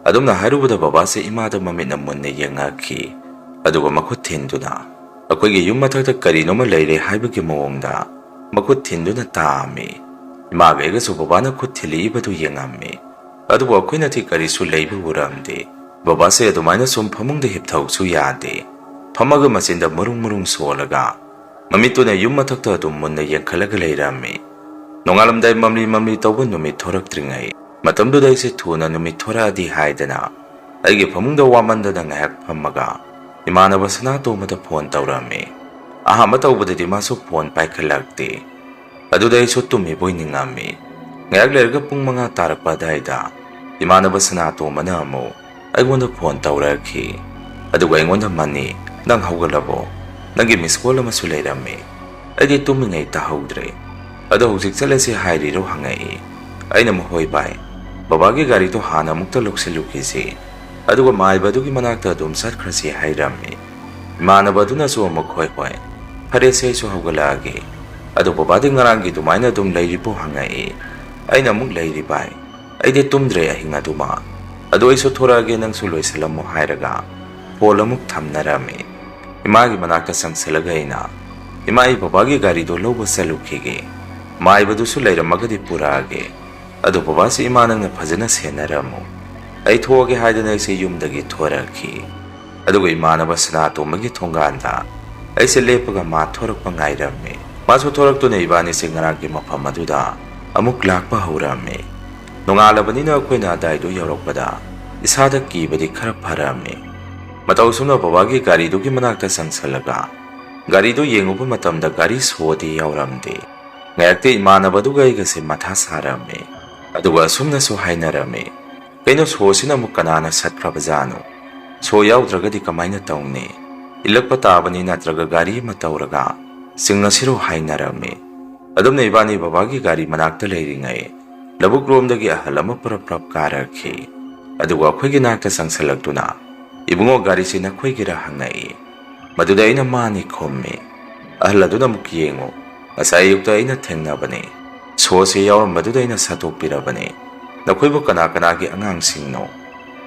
ꯑꯗꯨꯝꯅ ꯍꯥꯏꯔꯨꯕꯗ ꯕꯕꯥꯁꯦ ꯏꯃꯥꯗ ꯃꯃꯤꯠꯅ ꯃꯨꯟꯅ ꯌꯦꯡꯉꯛꯈꯤ꯫ ꯑꯗꯨꯒ ꯃꯈꯨꯠ ꯊꯤꯟꯗꯨꯅ, ꯑꯩꯈꯣꯏꯒꯤ ꯌꯨꯝ ꯃꯊꯛꯇ ꯀꯔꯤꯅꯣꯃ ꯂꯩꯔꯦ ꯍꯥꯏꯕꯒꯤ ꯃꯑꯣꯡꯗ ꯃꯈꯨꯠ ꯊꯤꯟꯗꯨꯅ ꯇꯥꯛꯑꯝꯃꯤ꯫ ꯏꯃꯥꯒ ꯑꯩꯒꯁꯨ ꯕꯕꯥꯅ ꯈꯨꯠ ꯊꯤꯜꯂꯛꯏꯕꯗꯨ ꯌꯦꯡꯉꯝꯃꯤ꯫ ꯑꯗꯨꯕꯨ ꯑꯩꯈꯣꯏꯅꯗꯤ ꯀꯔꯤꯁꯨ ꯂꯩꯕ ꯎꯔꯝꯗꯦ꯫ ꯕꯕꯥꯁꯦ ꯑꯗꯨꯃꯥꯏꯅ ꯁꯨꯝ ꯐꯃꯨꯡꯗ ꯍꯤꯞꯊꯧꯁꯨ ꯌꯥꯗꯦ꯫ ꯐꯝꯃꯒ ꯃꯆꯤꯟꯗ ꯃꯔꯨꯡ ꯃꯔꯨꯡ ꯁꯣꯜꯂꯒ ꯃꯃꯤꯠꯇꯨꯅ ꯌꯨꯝ ꯃꯊꯛꯇ ꯑꯗꯨꯝ ꯃꯨꯟꯅ ꯌꯦꯡꯈꯠꯂꯒ ꯂꯩꯔꯝꯃꯤ꯫ ꯅꯣꯡꯉꯥꯜꯂꯝꯗꯥꯏ ꯃꯝꯂꯤ ꯃꯝꯂꯤ ꯇꯧꯕ ꯅꯨꯃꯤꯠ ꯊꯣꯔꯛꯇ꯭ꯔꯤꯉꯩ ꯃꯇꯝꯗꯨꯗ ꯑꯩꯁꯦ ꯊꯨꯅ ꯅꯨꯃꯤꯠ ꯊꯣꯔꯛꯑꯗꯤ ꯍꯥꯏꯗꯅ ꯑꯩꯒꯤ ꯐꯃꯨꯡꯗ ꯋꯥꯃꯟꯗꯅ ꯉꯥꯏꯍꯥꯛ ꯐꯝꯃꯒ ꯏꯃꯥꯟꯅꯕ ꯁꯅꯥꯇꯣꯝꯕꯗ ꯐꯣꯟ ꯇꯧꯔꯝꯃꯤ꯫ ꯑꯍꯥꯟꯕ ꯇꯧꯕꯗꯗꯤ ꯃꯥꯁꯨ ꯐꯣꯟ ꯄꯥꯏꯈꯠꯂꯛꯇꯦ꯫ ꯑꯗꯨꯗ ꯑꯩꯁꯨ ꯇꯨꯝꯃꯤꯕꯣꯏ ꯅꯤꯡꯉꯝꯃꯤ꯫ ꯉꯥꯏꯍꯥꯛ ꯂꯩꯔꯒ ꯄꯨꯡ ꯃꯉꯥ ꯇꯥꯔꯛꯄ ꯑꯗꯥꯏꯗ ꯏꯃꯥꯟꯅꯕ ꯁꯅꯥꯇꯣꯝꯕꯅ ꯑꯃꯨꯛ ꯑꯩꯉꯣꯟꯗ ꯐꯣꯟ ꯇꯧꯔꯛꯈꯤ꯫ ꯑꯗꯨꯒ ꯑꯩꯉꯣꯟꯗ, "ꯃꯅꯤ, ꯅꯪ ꯍꯧꯒꯠꯂꯕꯣ? ꯅꯪꯒꯤ ꯃꯤꯁ ꯀꯣꯜ ꯑꯃꯁꯨ ꯂꯩꯔꯝꯃꯤ꯫ ꯑꯩꯗꯤ ꯇꯨꯝꯃꯤꯉꯩ ꯇꯥꯍꯧꯗ꯭ꯔꯦ꯫ ꯑꯗꯣ ꯍꯧꯖꯤꯛ ꯆꯠꯂꯁꯤ ꯍꯥꯏꯔꯤꯔꯣ?" ꯍꯪꯉꯛꯏ꯫ ꯑꯩꯅ ꯑꯃꯨꯛ, "ꯍꯣꯏ ꯚꯥꯏ, ꯕꯕꯥꯒꯤ ꯒꯥꯔꯤꯗꯣ ꯍꯥꯟꯅ ꯑꯃꯨꯛꯇ ꯂꯧꯁꯤꯜꯂꯨꯈꯤꯁꯤ, ꯑꯗꯨꯒ ꯃꯥꯏꯕ ꯑꯗꯨꯒꯤ ꯃꯅꯥꯛꯇ ꯑꯗꯨꯝ ꯆꯠꯈ꯭ꯔꯁꯤ" ꯍꯥꯏꯔꯝꯃꯤ꯫ ꯏꯃꯥꯟꯅꯕ ꯑꯗꯨꯅꯁꯨ ꯑꯃꯨꯛ, "ꯍꯣꯏ ꯍꯣꯏ, ꯐꯔꯦꯁꯦ, ꯑꯩꯁꯨ ꯍꯧꯒꯠꯂꯛꯑꯒꯦ꯫ ꯑꯗꯣ ꯕꯕꯥꯗꯤ ꯉꯔꯥꯡꯒꯤ ꯑꯗꯨꯃꯥꯏꯅ ꯑꯗꯨꯝ ꯂꯩꯔꯤꯕꯣ?" ꯍꯪꯉꯛꯏ꯫ ꯑꯩꯅ ꯑꯃꯨꯛ, "ꯂꯩꯔꯤ ꯚꯥꯏ, ꯑꯩꯗꯤ ꯇꯨꯝꯗ꯭ꯔꯦ ꯑꯍꯤꯡ ꯑꯗꯨꯃ꯫ ꯑꯗꯣ ꯑꯩꯁꯨ ꯊꯣꯔꯛꯑꯒꯦ, ꯅꯪꯁꯨ ꯂꯣꯏꯁꯤꯜꯂꯝꯃꯣ" ꯍꯥꯏꯔꯒ ꯐꯣꯟ ꯑꯃꯨꯛ ꯊꯝꯅꯔꯝꯃꯤ꯫ ꯏꯃꯥꯒꯤ ꯃꯅꯥꯛꯇ ꯆꯪꯁꯤꯜꯂꯒ ꯑꯩꯅ, "ꯏꯃꯥ, ꯑꯩ ꯕꯕꯥꯒꯤ ꯒꯥꯔꯤꯗꯣ ꯂꯧꯕ ꯆꯠꯂꯨꯈꯤꯒꯦ꯫ ꯃꯥꯏꯕꯗꯨꯁꯨ ꯂꯩꯔꯝꯃꯒꯗꯤ ꯄꯨꯔꯛꯑꯒꯦ꯫ ꯑꯗꯣ ꯕꯕꯥꯁꯤ, ꯏꯃꯥ, ꯅꯪꯅ ꯐꯖꯅ ꯁꯦꯟꯅꯔꯝꯃꯨ꯫ ꯑꯩ ꯊꯣꯛꯑꯒꯦ" ꯍꯥꯏꯗꯅ ꯑꯩꯁꯦ ꯌꯨꯝꯗꯒꯤ ꯊꯣꯔꯛꯈꯤ꯫ ꯑꯗꯨꯒ ꯏꯃꯥꯟꯅꯕ ꯁꯅꯥꯇꯣꯝꯕꯒꯤ ꯊꯣꯡꯒꯥꯟꯗ ꯑꯩꯁꯦ ꯂꯦꯞꯄꯒ ꯃꯥ ꯊꯣꯔꯛꯄ ꯉꯥꯏꯔꯝꯃꯤ꯫ ꯃꯥꯁꯨ ꯊꯣꯔꯛꯇꯨꯅ ꯏꯕꯥꯅꯤꯁꯦ ꯉꯔꯥꯡꯒꯤ ꯃꯐꯝ ꯑꯗꯨꯗ ꯑꯃꯨꯛ ꯂꯥꯛꯄ ꯍꯧꯔꯝꯃꯤ꯫ ꯅꯣꯡꯉꯥꯜꯂꯕꯅꯤꯅ ꯑꯩꯈꯣꯏꯅ ꯑꯗꯥꯏꯗꯣ ꯌꯧꯔꯛꯄꯗ ꯏꯁꯥꯗ ꯀꯤꯕꯗꯤ ꯈꯔ ꯐꯔꯝꯃꯤ꯫ ꯃꯇꯧ ꯑꯁꯨꯝꯅ ꯕꯕꯥꯒꯤ ꯒꯥꯔꯤꯗꯨꯒꯤ ꯃꯅꯥꯛꯇ ꯆꯪꯁꯜꯂꯒ ꯒꯥꯔꯤꯗꯨ ꯌꯦꯡꯉꯨꯕ ꯃꯇꯝꯗ ꯒꯥꯔꯤ ꯁꯣꯗꯤ ꯌꯥꯎꯔꯝꯗꯦ꯫ ꯉꯥꯏꯍꯥꯛꯇꯤ ꯏꯃꯥꯟꯅꯕꯗꯨꯒ ꯑꯩꯒꯁꯦ ꯃꯊꯥ ꯁꯥꯔꯝꯃꯤ꯫ ꯑꯗꯨꯒ ꯑꯁꯨꯝꯅꯁꯨ ꯍꯥꯏꯅꯔꯝꯃꯤ, "ꯀꯩꯅꯣ, ꯁꯣꯁꯤꯅ ꯑꯃꯨꯛ ꯀꯅꯥꯅ ꯁꯠꯈ꯭ꯔꯕꯖꯥꯠꯅꯣ? ꯁꯣ ꯌꯥꯎꯗ꯭ꯔꯒꯗꯤ ꯀꯃꯥꯏꯅ ꯇꯧꯅꯤ? ꯏꯜꯂꯛꯄ ꯇꯥꯕꯅꯤ, ꯅꯠꯇ꯭ꯔꯒ ꯒꯥꯔꯤ ꯑꯃ ꯇꯧꯔꯒ ꯆꯤꯡꯉꯁꯤꯔꯣ?" ꯍꯥꯏꯅꯔꯝꯃꯤ꯫ ꯑꯗꯨꯝꯅ ꯏꯕꯥꯅꯤ ꯕꯕꯥꯒꯤ ꯒꯥꯔꯤ ꯃꯅꯥꯛꯇ ꯂꯩꯔꯤꯉꯩ ꯂꯧꯕꯨꯛ ꯂꯣꯝꯗꯒꯤ ꯑꯍꯜ ꯑꯃ ꯄ꯭ꯔꯞ ꯄ꯭ꯔꯞ ꯀꯥꯔꯛꯈꯤ꯫ ꯑꯗꯨꯒ ꯑꯩꯈꯣꯏꯒꯤ ꯅꯥꯛꯇ ꯆꯪꯁꯜꯂꯛꯇꯨꯅ, "ꯏꯕꯨꯡꯉꯣ, ꯒꯥꯔꯤꯁꯤ ꯅꯈꯣꯏꯒꯤꯔꯥ?" ꯍꯪꯉꯛꯏ꯫ ꯃꯗꯨꯗ ꯑꯩꯅ, "ꯃꯥꯅꯤ" ꯈꯨꯝꯃꯤ꯫ ꯑꯍꯜ ꯑꯗꯨꯅ ꯑꯃꯨꯛ, "ꯌꯦꯡꯉꯨ, ꯉꯁꯥꯏ ꯑꯌꯨꯛꯇ ꯑꯩꯅ ꯊꯦꯡꯅꯕꯅꯤ꯫ ꯁꯣꯁꯦ ꯌꯥꯎꯔꯝꯕꯗꯨꯗ ꯑꯩꯅ ꯁꯠꯇꯣꯛꯄꯤꯔꯕꯅꯤ꯫ ꯅꯈꯣꯏꯕꯨ ꯀꯅꯥ ꯀꯅꯥꯒꯤ ꯑꯉꯥꯡꯁꯤꯡꯅꯣ?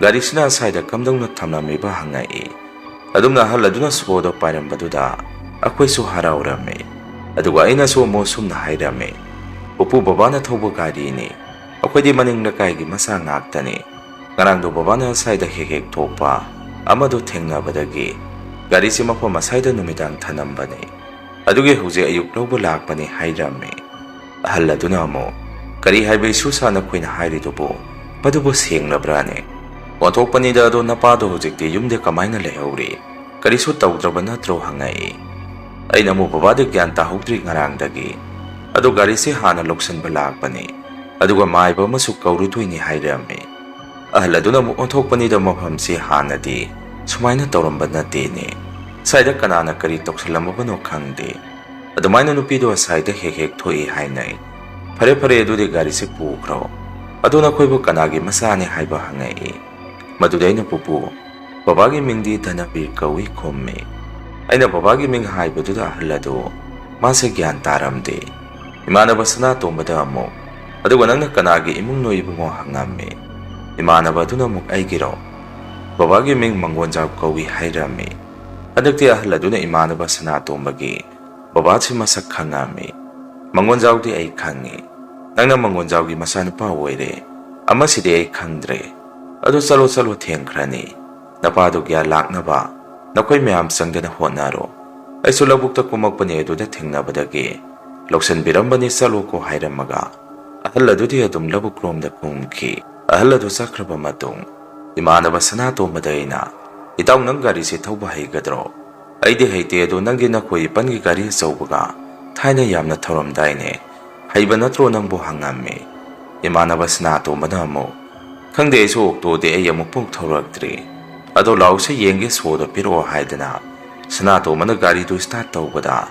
ꯒꯥꯔꯤꯁꯤꯅ ꯑꯁ꯭ꯋꯥꯏꯗ ꯀꯝꯗꯧꯅ ꯊꯝꯂꯝꯃꯤꯕ?" ꯍꯪꯉꯛꯏ꯫ ꯑꯗꯨꯝꯅ ꯑꯍꯜ ꯑꯗꯨꯅ ꯁꯣꯗꯣ ꯄꯥꯏꯔꯝꯕꯗꯨꯗ ꯑꯩꯈꯣꯏꯁꯨ ꯍꯔꯥꯎꯔꯝꯃꯤ꯫ ꯑꯗꯨꯒ ꯑꯩꯅꯁꯨ ꯑꯃꯨꯛ ꯁꯨꯝꯅ ꯍꯥꯏꯔꯝꯃꯤ, "ꯄꯨꯄꯨ, ꯕꯕꯥꯅ ꯊꯧꯕ ꯒꯥꯔꯤꯅꯤ, ꯑꯩꯈꯣꯏꯗꯤ ꯃꯅꯤꯡ ꯂꯩꯀꯥꯏꯒꯤ ꯃꯆꯥ ꯉꯥꯛꯇꯅꯤ꯫ ꯉꯔꯥꯡꯗꯣ ꯕꯕꯥꯅ ꯁ꯭ꯋꯥꯏꯗ ꯍꯦꯛ ꯍꯦꯛ ꯊꯣꯛꯄ ꯑꯃꯗꯣ ꯊꯦꯡꯅꯕꯗꯒꯤ ꯒꯥꯔꯤꯁꯤ ꯃꯐꯝ ꯑꯁ꯭ꯋꯥꯏꯗ ꯅꯨꯃꯤꯗꯥꯡ ꯊꯅꯝꯕꯅꯤ꯫ ꯑꯗꯨꯒꯤ ꯍꯧꯖꯤꯛ ꯑꯌꯨꯛ ꯂꯧꯕ ꯂꯥꯛꯄꯅꯤ" ꯍꯥꯏꯔꯝꯃꯤ꯫ ꯑꯍꯜ ꯑꯗꯨꯅ ꯑꯃꯨꯛ, "ꯀꯔꯤ ꯍꯥꯏꯕ ꯏꯁꯨ ꯁꯥ ꯅꯈꯣꯏꯅ ꯍꯥꯏꯔꯤꯗꯨꯕꯨ? ꯃꯗꯨꯕꯨ ꯁꯦꯡꯂꯕ꯭ꯔꯥꯅꯦ?" "ꯑꯣꯟꯊꯣꯛꯄꯅꯤꯗ, ꯑꯗꯣ ꯅꯄꯥꯗꯣ ꯍꯧꯖꯤꯛꯇꯤ ꯌꯨꯝꯗ ꯀꯃꯥꯏꯅ ꯂꯩꯍꯧꯔꯤ? ꯀꯔꯤꯁꯨ ꯇꯧꯗ꯭ꯔꯕ ꯅꯠꯇ꯭ꯔꯣ?" ꯍꯪꯉꯛꯏ꯫ ꯑꯩꯅ ꯑꯃꯨꯛ, "ꯕꯕꯥꯗꯤ ꯒ꯭ꯌꯥꯟ ꯇꯥꯍꯧꯗ꯭ꯔꯤ ꯉꯔꯥꯡꯗꯒꯤ꯫ ꯑꯗꯣ ꯒꯥꯔꯤꯁꯤ ꯍꯥꯟꯅ ꯂꯧꯁꯤꯟꯕ ꯂꯥꯛꯄꯅꯤ, ꯑꯗꯨꯒ ꯃꯥꯏꯕ ꯑꯃꯁꯨ ꯀꯧꯔꯨꯗꯣꯏꯅꯤ" ꯍꯥꯏꯔꯝꯃꯤ꯫ ꯑꯍꯜ ꯑꯗꯨꯅ ꯑꯃꯨꯛ, "ꯑꯣꯟꯊꯣꯛꯄꯅꯤꯗ, ꯃꯐꯝꯁꯤ ꯍꯥꯟꯅꯗꯤ ꯁꯨꯃꯥꯏꯅ ꯇꯧꯔꯝꯕ ꯅꯠꯇꯦꯅꯦ꯫ ꯁ꯭ꯋꯥꯏꯗ ꯀꯅꯥꯅ ꯀꯔꯤ ꯇꯧꯁꯜꯂꯝꯃꯕꯅꯣ ꯈꯪꯗꯦ꯫ ꯑꯗꯨꯃꯥꯏꯅ ꯅꯨꯄꯤꯗꯣ ꯑꯁ꯭ꯋꯥꯏꯗ ꯍꯦꯛ ꯍꯦꯛ ꯊꯣꯛꯏ ꯍꯥꯏꯅꯩ꯫ ꯐꯔꯦ ꯐꯔꯦ, ꯑꯗꯨꯗꯤ ꯒꯥꯔꯤꯁꯤ ꯄꯨꯈ꯭ꯔꯣ꯫ ꯑꯗꯣ ꯅꯈꯣꯏꯕꯨ ꯀꯅꯥꯒꯤ ꯃꯆꯥꯅꯤ ꯍꯥꯏꯕ?" ꯍꯪꯉꯛꯏ꯫ ꯃꯗꯨꯗ ꯑꯩꯅ, "ꯄꯨꯄꯨ, ꯕꯕꯥꯒꯤ ꯃꯤꯡꯗꯤ ꯙꯅꯕꯤꯔ ꯀꯧꯏ" ꯈꯨꯝꯃꯤ꯫ ꯑꯩꯅ ꯕꯕꯥꯒꯤ ꯃꯤꯡ ꯍꯥꯏꯕꯗꯨꯗ ꯑꯍꯜ ꯑꯗꯨ, ꯃꯥꯁꯦ ꯒ꯭ꯌꯥꯟ ꯇꯥꯔꯝꯗꯦ꯫ ꯏꯃꯥꯟꯅꯕ ꯁꯅꯥꯇꯣꯝꯕꯗ ꯑꯃꯨꯛ, "ꯑꯗꯨꯒ ꯅꯪꯅ ꯀꯅꯥꯒꯤ ꯏꯃꯨꯡꯅꯣ ꯏꯕꯨꯡꯉꯣ?" ꯍꯪꯉꯝꯃꯤ꯫ ꯏꯃꯥꯟꯅꯕ ꯑꯗꯨꯅ ꯑꯃꯨꯛ, "ꯑꯩꯒꯤꯔꯣ? ꯕꯕꯥꯒꯤ ꯃꯤꯡ ꯃꯪꯒꯣꯟꯖꯥꯎ ꯀꯧꯏ" ꯍꯥꯏꯔꯝꯃꯤ꯫ ꯍꯟꯗꯛꯇꯤ ꯑꯍꯜ ꯑꯗꯨꯅ ꯏꯃꯥꯟꯅꯕ ꯁꯅꯥꯇꯣꯝꯕꯒꯤ ꯕꯕꯥꯁꯤ ꯃꯁꯛ ꯈꯪꯉꯝꯃꯤ꯫ "ꯃꯪꯒꯣꯟꯖꯥꯎꯗꯤ ꯑꯩ ꯈꯪꯉꯤ꯫ ꯅꯪꯅ ꯃꯪꯒꯣꯟꯖꯥꯎꯒꯤ ꯃꯆꯥꯅꯨꯄꯥ ꯑꯣꯏꯔꯦ꯫ ꯑꯃꯁꯤꯗꯤ ꯑꯩ ꯈꯪꯗ꯭ꯔꯦ꯫ ꯑꯗꯨ ꯆꯠꯂꯣ, ꯆꯠꯂꯣ, ꯊꯦꯡꯈ꯭ꯔꯅꯤ꯫ ꯅꯄꯥꯗꯨ ꯒ꯭ꯌꯥꯟ ꯂꯥꯛꯅꯕ ꯅꯈꯣꯏ ꯃꯌꯥꯝ ꯆꯪꯗꯅ ꯍꯣꯠꯅꯔꯣ꯫ ꯑꯩꯁꯨ ꯂꯧꯕꯨꯛꯇ ꯀꯨꯝꯃꯛꯄꯅꯦ, ꯑꯗꯨꯗ ꯊꯦꯡꯅꯕꯗꯒꯤ ꯂꯧꯁꯤꯟꯕꯤꯔꯝꯕꯅꯤ, ꯆꯠꯂꯣꯀꯣ" ꯍꯥꯏꯔꯝꯃꯒ ꯑꯍꯜ ꯑꯗꯨꯗꯤ ꯑꯗꯨꯝ ꯂꯧꯕꯨꯛ ꯂꯣꯝꯗ ꯀꯨꯝꯈꯤ꯫ ꯑꯍꯜ ꯑꯗꯨ ꯆꯠꯈ꯭ꯔꯕ ꯃꯇꯨꯡ, ꯏꯃꯥꯟꯅꯕ ꯁꯅꯥꯇꯣꯝꯕꯗ ꯑꯩꯅ, "ꯏꯇꯥꯎ, ꯅꯪ ꯒꯥꯔꯤꯁꯦ ꯊꯧꯕ ꯍꯩꯒꯗ꯭ꯔꯣ?" "ꯑꯩꯗꯤ ꯍꯩꯇꯦ, ꯑꯗꯣ ꯅꯪꯒꯤ ꯅꯈꯣꯏ ꯏꯄꯟꯒꯤ ꯒꯥꯔꯤ ꯑꯆꯧꯕꯒ ꯊꯥꯏꯅ ꯌꯥꯝꯅ ꯊꯧꯔꯝꯗꯥꯏꯅꯦ꯫ ꯍꯩꯕ ꯅꯠꯇ꯭ꯔꯣ ꯅꯪꯕꯨ?" ꯍꯪꯉꯝꯃꯤ꯫ ꯏꯃꯥꯟꯅꯕ ꯁꯅꯥꯇꯣꯝꯕꯅ ꯑꯃꯨꯛ, "ꯈꯪꯗꯦ, ꯑꯩꯁꯨ ꯑꯣꯛꯇꯣꯗꯤ ꯑꯩ ꯑꯃꯨꯛꯐꯥꯎ ꯊꯧꯔꯛꯇ꯭ꯔꯤ꯫ ꯑꯗꯣ ꯂꯥꯎꯁꯦ ꯌꯦꯡꯒꯦ, ꯁꯣꯗꯣ ꯄꯤꯔꯛꯑꯣ" ꯍꯥꯏꯗꯅ ꯁꯅꯥꯇꯣꯝꯕꯅ ꯒꯥꯔꯤꯗꯨ start ꯇꯧꯕꯗ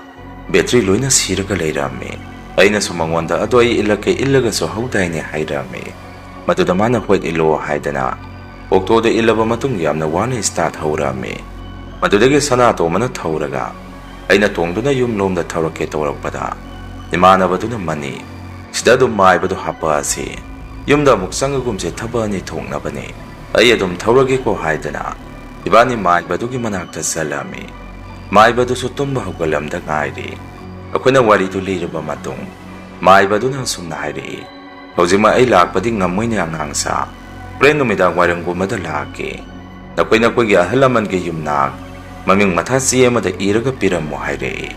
battery ꯂꯣꯏꯅ ꯁꯤꯔꯒ ꯂꯩꯔꯝꯃꯤ꯫ ꯑꯩꯅꯁꯨ ꯃꯉꯣꯟꯗ, "ꯑꯗꯣ ꯑꯩ ꯏꯜꯂꯛꯀꯦ, ꯏꯜꯂꯒꯁꯨ ꯍꯧꯗꯥꯏꯅꯦ" ꯍꯥꯏꯔꯝꯃꯤ꯫ ꯃꯗꯨꯗ ꯃꯥꯅ "ꯍꯣꯏ, ꯏꯜꯂꯣ" ꯍꯥꯏꯗꯅ ꯑꯣꯛꯇꯣꯗ ꯏꯜꯂꯕ ꯃꯇꯨꯡ ꯌꯥꯝꯅ ꯋꯥꯅ start ꯍꯧꯔꯛꯑꯝꯃꯤ꯫ ꯃꯗꯨꯗꯒꯤ ꯁꯅꯥꯇꯣꯝꯕꯅ ꯊꯧꯔꯒ ꯑꯩꯅ ꯇꯣꯡꯗꯨꯅ ꯌꯨꯝ ꯂꯣꯝꯗ ꯊꯧꯔꯛꯀꯦ ꯇꯧꯔꯛꯄꯗ, ꯏꯃꯥꯟꯅꯕꯗꯨꯅ, "ꯃꯅꯤ, ꯁꯤꯗ ꯑꯗꯨꯝ ꯃꯥꯏꯕꯗꯣ ꯍꯥꯄꯛꯑꯁꯤ, ꯌꯨꯝꯗ ꯑꯃꯨꯛ ꯆꯪꯉꯒꯨꯝꯁꯦ, ꯊꯕꯛ ꯑꯅꯤ ꯊꯣꯛꯅꯕꯅꯤ, ꯑꯩ ꯑꯗꯨꯝ ꯊꯧꯔꯒꯦꯀꯣ" ꯍꯥꯏꯗꯅ ꯏꯕꯥꯅꯤ ꯃꯥꯏꯕꯗꯨꯒꯤ ꯃꯅꯥꯛꯇ ꯆꯠꯂꯝꯃꯤ꯫ ꯃꯥꯏꯕꯗꯨꯁꯨ ꯇꯨꯝꯕ ꯍꯧꯒꯠꯂꯝꯗ ꯉꯥꯏꯔꯤ꯫ ꯑꯩꯈꯣꯏꯅ ꯋꯥꯔꯤꯗꯨ ꯂꯤꯔꯕ ꯃꯇꯨꯡ, ꯃꯥꯏꯕꯗꯨꯅ ꯑꯁꯨꯝꯅ ꯍꯥꯏꯔꯛꯏ, "ꯍꯧꯖꯤꯛꯃꯛ ꯑꯩ ꯂꯥꯛꯄꯗꯤ ꯉꯝꯃꯣꯏꯅꯦ ꯑꯉꯥꯡꯁꯥ꯫ ꯍꯣꯔꯦꯟ ꯅꯨꯃꯤꯗꯥꯡ ꯋꯥꯏꯔꯝꯒꯨꯝꯕꯗ ꯂꯥꯛꯀꯦ꯫ ꯅꯈꯣꯏ ꯅꯈꯣꯏꯒꯤ ꯑꯍꯜ ꯂꯃꯟꯒꯤ ꯌꯨꯝꯅꯥꯛ ꯃꯃꯤꯡ ꯃꯊꯥ ꯆꯦ ꯑꯃꯗ ꯏꯔꯒ ꯄꯤꯔꯝꯃꯨ" ꯍꯥꯏꯔꯛꯏ꯫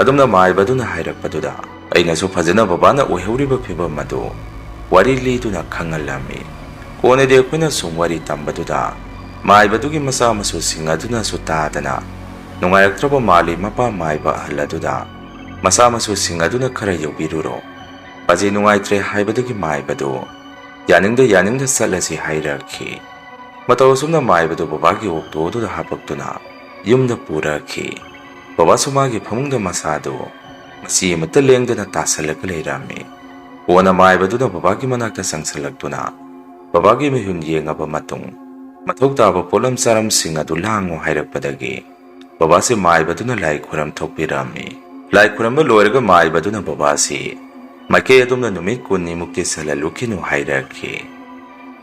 ꯑꯗꯨꯝꯅ ꯃꯥꯏꯕꯗꯨꯅ ꯍꯥꯏꯔꯛꯄꯗꯨꯗ ꯑꯩꯅꯁꯨ ꯐꯖꯅ ꯕꯕꯥꯅ ꯑꯣꯏꯍꯧꯔꯤꯕ ꯐꯤꯕꯝ ꯑꯗꯨ ꯋꯥꯔꯤ ꯂꯤꯗꯨꯅ ꯈꯪꯍꯜꯂꯝꯃꯤ꯫ ꯀꯣꯟꯅꯗꯤ ꯑꯩꯈꯣꯏꯅ ꯁꯨꯝ ꯋꯥꯔꯤ ꯇꯝꯕꯗꯨꯗ ꯃꯥꯏꯕꯗꯨꯒꯤ ꯃꯆꯥ ꯃꯁꯨꯁꯤꯡ ꯑꯗꯨꯅꯁꯨ ꯇꯥꯗꯅ ꯅꯨꯡꯉꯥꯏꯔꯛꯇ꯭ꯔꯕ ꯃꯥꯜꯂꯤ꯫ ꯃꯄꯥ ꯃꯥꯏꯕ ꯑꯍꯜ ꯑꯗꯨꯗ ꯃꯆꯥ ꯃꯁꯨꯁꯤꯡ ꯑꯗꯨꯅ ꯈꯔ ꯌꯧꯕꯤꯔꯨꯔꯣ, ꯄꯥꯖꯤ ꯅꯨꯡꯉꯥꯏꯇ꯭ꯔꯦ ꯍꯥꯏꯕꯗꯒꯤ ꯃꯥꯏꯕꯗꯨ ꯌꯥꯅꯤꯡꯗ ꯌꯥꯅꯤꯡꯗ ꯆꯠꯂꯁꯤ ꯍꯥꯏꯔꯛꯈꯤ꯫ ꯃꯇꯧ ꯑꯁꯨꯝꯅ ꯃꯥꯏꯕꯗꯨ ꯕꯕꯥꯒꯤ ꯑꯣꯛꯇꯣ ꯑꯗꯨꯗ ꯍꯥꯄꯛꯇꯨꯅ ꯌꯨꯝꯗ ꯄꯨꯔꯛꯈꯤ꯫ ꯕꯕꯥꯁꯨ ꯃꯥꯒꯤ ꯐꯃꯨꯡꯗ ꯃꯁꯥꯗꯨ ꯃꯆꯤ ꯑꯃꯠꯇ ꯂꯦꯡꯗꯅ ꯇꯥꯁꯜꯂꯒ ꯂꯩꯔꯝꯃꯤ꯫ ꯀꯣꯟꯅ ꯃꯥꯏꯕꯗꯨꯅ ꯕꯕꯥꯒꯤ ꯃꯅꯥꯛꯇ ꯆꯪꯁꯤꯜꯂꯛꯇꯨꯅ ꯕꯕꯥꯒꯤ ꯃꯤꯍꯨꯟ ꯌꯦꯡꯉꯕ ꯃꯇꯨꯡ, ꯃꯊꯧ ꯇꯥꯕ ꯄꯣꯠꯂꯝ ꯆꯥꯔꯝꯁꯤꯡ ꯑꯗꯨ ꯂꯥꯡꯉꯨ ꯍꯥꯏꯔꯛꯄꯗꯒꯤ ꯕꯕꯥꯁꯤ ꯃꯥꯏꯕꯗꯨꯅ ꯂꯥꯏ ꯈꯨꯔꯝ ꯊꯣꯛꯄꯤꯔꯝꯃꯤ꯫ ꯂꯥꯏ ꯈꯨꯔꯝꯕ ꯂꯣꯏꯔꯒ ꯃꯥꯏꯕꯗꯨꯅ ꯕꯕꯥꯁꯤ ꯃꯥꯏꯀꯩ ꯑꯗꯨꯝꯅ ꯅꯨꯃꯤꯠ ꯀꯨꯟꯅꯤꯃꯨꯛꯇꯤ ꯆꯜꯍꯜꯂꯨꯈꯤꯅꯨ ꯍꯥꯏꯔꯛꯈꯤ꯫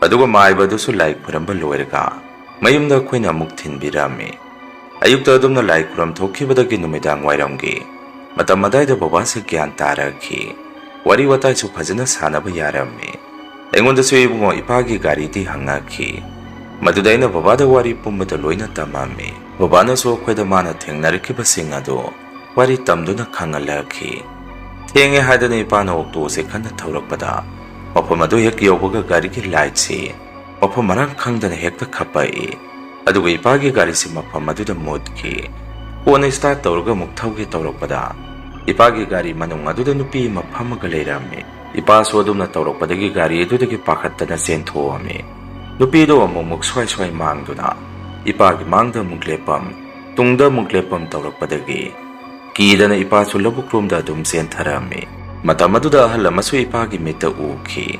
ꯑꯗꯨꯒ ꯃꯥꯏꯕꯗꯨꯁꯨ ꯂꯥꯏ ꯈꯨꯔꯝꯕ ꯂꯣꯏꯔꯒ ꯃꯌꯨꯝꯗ ꯑꯩꯈꯣꯏꯅ ꯑꯃꯨꯛ ꯊꯤꯟꯕꯤꯔꯝꯃꯤ꯫ ꯑꯌꯨꯛꯇ ꯑꯗꯨꯝꯅ ꯂꯥꯏ ꯈꯨꯔꯝ ꯊꯣꯛꯈꯤꯕꯗꯒꯤ ꯅꯨꯃꯤꯗꯥꯡ ꯋꯥꯏꯔꯝꯒꯤ ꯃꯇꯝ ꯑꯗꯥꯏꯗ ꯕꯕꯥꯁꯦ ꯒ꯭ꯌꯥꯟ ꯇꯥꯔꯛꯈꯤ꯫ ꯋꯥꯔꯤ ꯋꯥꯇꯥꯏꯁꯨ ꯐꯖꯅ ꯁꯥꯟꯅꯕ ꯌꯥꯔꯝꯃꯤ꯫ ꯑꯩꯉꯣꯟꯗꯁꯨ ꯏꯕꯨꯡꯉꯣ ꯏꯄꯥꯒꯤ ꯒꯥꯔꯤꯗꯤ ꯍꯪꯉꯛꯈꯤ꯫ ꯃꯗꯨꯗ ꯑꯩꯅ ꯕꯕꯥꯗ ꯋꯥꯔꯤ ꯄꯨꯝꯕꯗ ꯂꯣꯏꯅ ꯇꯝꯃꯝꯃꯤ꯫ ꯕꯕꯥꯅꯁꯨ ꯑꯩꯈꯣꯏꯗ ꯃꯥꯅ ꯊꯦꯡꯅꯔꯛꯈꯤꯕꯁꯤꯡ ꯑꯗꯨ ꯋꯥꯔꯤ ꯇꯝꯗꯨꯅ ꯈꯪꯍꯜꯂꯛꯈꯤ꯫ ꯊꯦꯡꯉꯦ ꯍꯥꯏꯗꯅ ꯏꯄꯥꯅ ꯑꯣꯛꯇꯣꯁꯦ ꯀꯟꯅ ꯊꯧꯔꯛꯄꯗ ꯃꯐꯝ ꯑꯗꯨ ꯍꯦꯛ ꯌꯧꯕꯒ ꯒꯥꯔꯤꯒꯤ ꯂꯥꯏꯠꯁꯤ ꯃꯐꯝ ꯃꯔꯥꯡ ꯈꯪꯗꯅ ꯍꯦꯛꯇ ꯈꯞꯄꯛꯏ꯫ ꯑꯗꯨꯒ ꯏꯄꯥꯒꯤ ꯒꯥꯔꯤꯁꯤ ꯃꯐꯝ ꯑꯗꯨꯗ ꯃꯨꯠꯈꯤ꯫ ꯀꯣꯟꯅ ꯁ꯭ꯇꯥꯔꯠ ꯇꯧꯔꯒ ꯑꯃꯨꯛ ꯊꯧꯒꯦ ꯇꯧꯔꯛꯄꯗ ꯏꯄꯥꯒꯤ ꯒꯥꯔꯤ ꯃꯅꯨꯡ ꯑꯗꯨꯗ ꯅꯨꯄꯤ ꯑꯃ ꯐꯝꯃꯒ ꯂꯩꯔꯝꯃꯤ꯫ ꯏꯄꯥꯁꯨ ꯑꯗꯨꯝꯅ ꯇꯧꯔꯛꯄꯗꯒꯤ ꯒꯥꯔꯤ ꯑꯗꯨꯗꯒꯤ ꯄꯥꯈꯠꯇꯅ ꯆꯦꯟꯊꯣꯛꯑꯝꯃꯤ꯫ ꯅꯨꯄꯤꯗꯨ ꯑꯃꯨꯛ ꯑꯃꯨꯛ ꯁ꯭ꯋꯥꯏ ꯁ꯭ꯋꯥꯏ ꯃꯥꯡꯗꯨꯅ ꯏꯄꯥꯒꯤ ꯃꯥꯡꯗ ꯑꯃꯨꯛ ꯂꯦꯞꯄꯝ, ꯇꯨꯡꯗ ꯑꯃꯨꯛ ꯂꯦꯞꯄꯝ ꯇꯧꯔꯛꯄꯗꯒꯤ ꯀꯤꯗꯅ ꯏꯄꯥꯁꯨ ꯂꯧꯕꯨꯛꯂꯣꯝꯗ ꯑꯗꯨꯝ ꯆꯦꯟꯊꯔꯝꯃꯤ꯫ ꯃꯇꯝ ꯑꯗꯨꯗ ꯑꯍꯜ ꯑꯃꯁꯨ ꯏꯄꯥꯒꯤ ꯃꯤꯠꯇ ꯎꯈꯤ꯫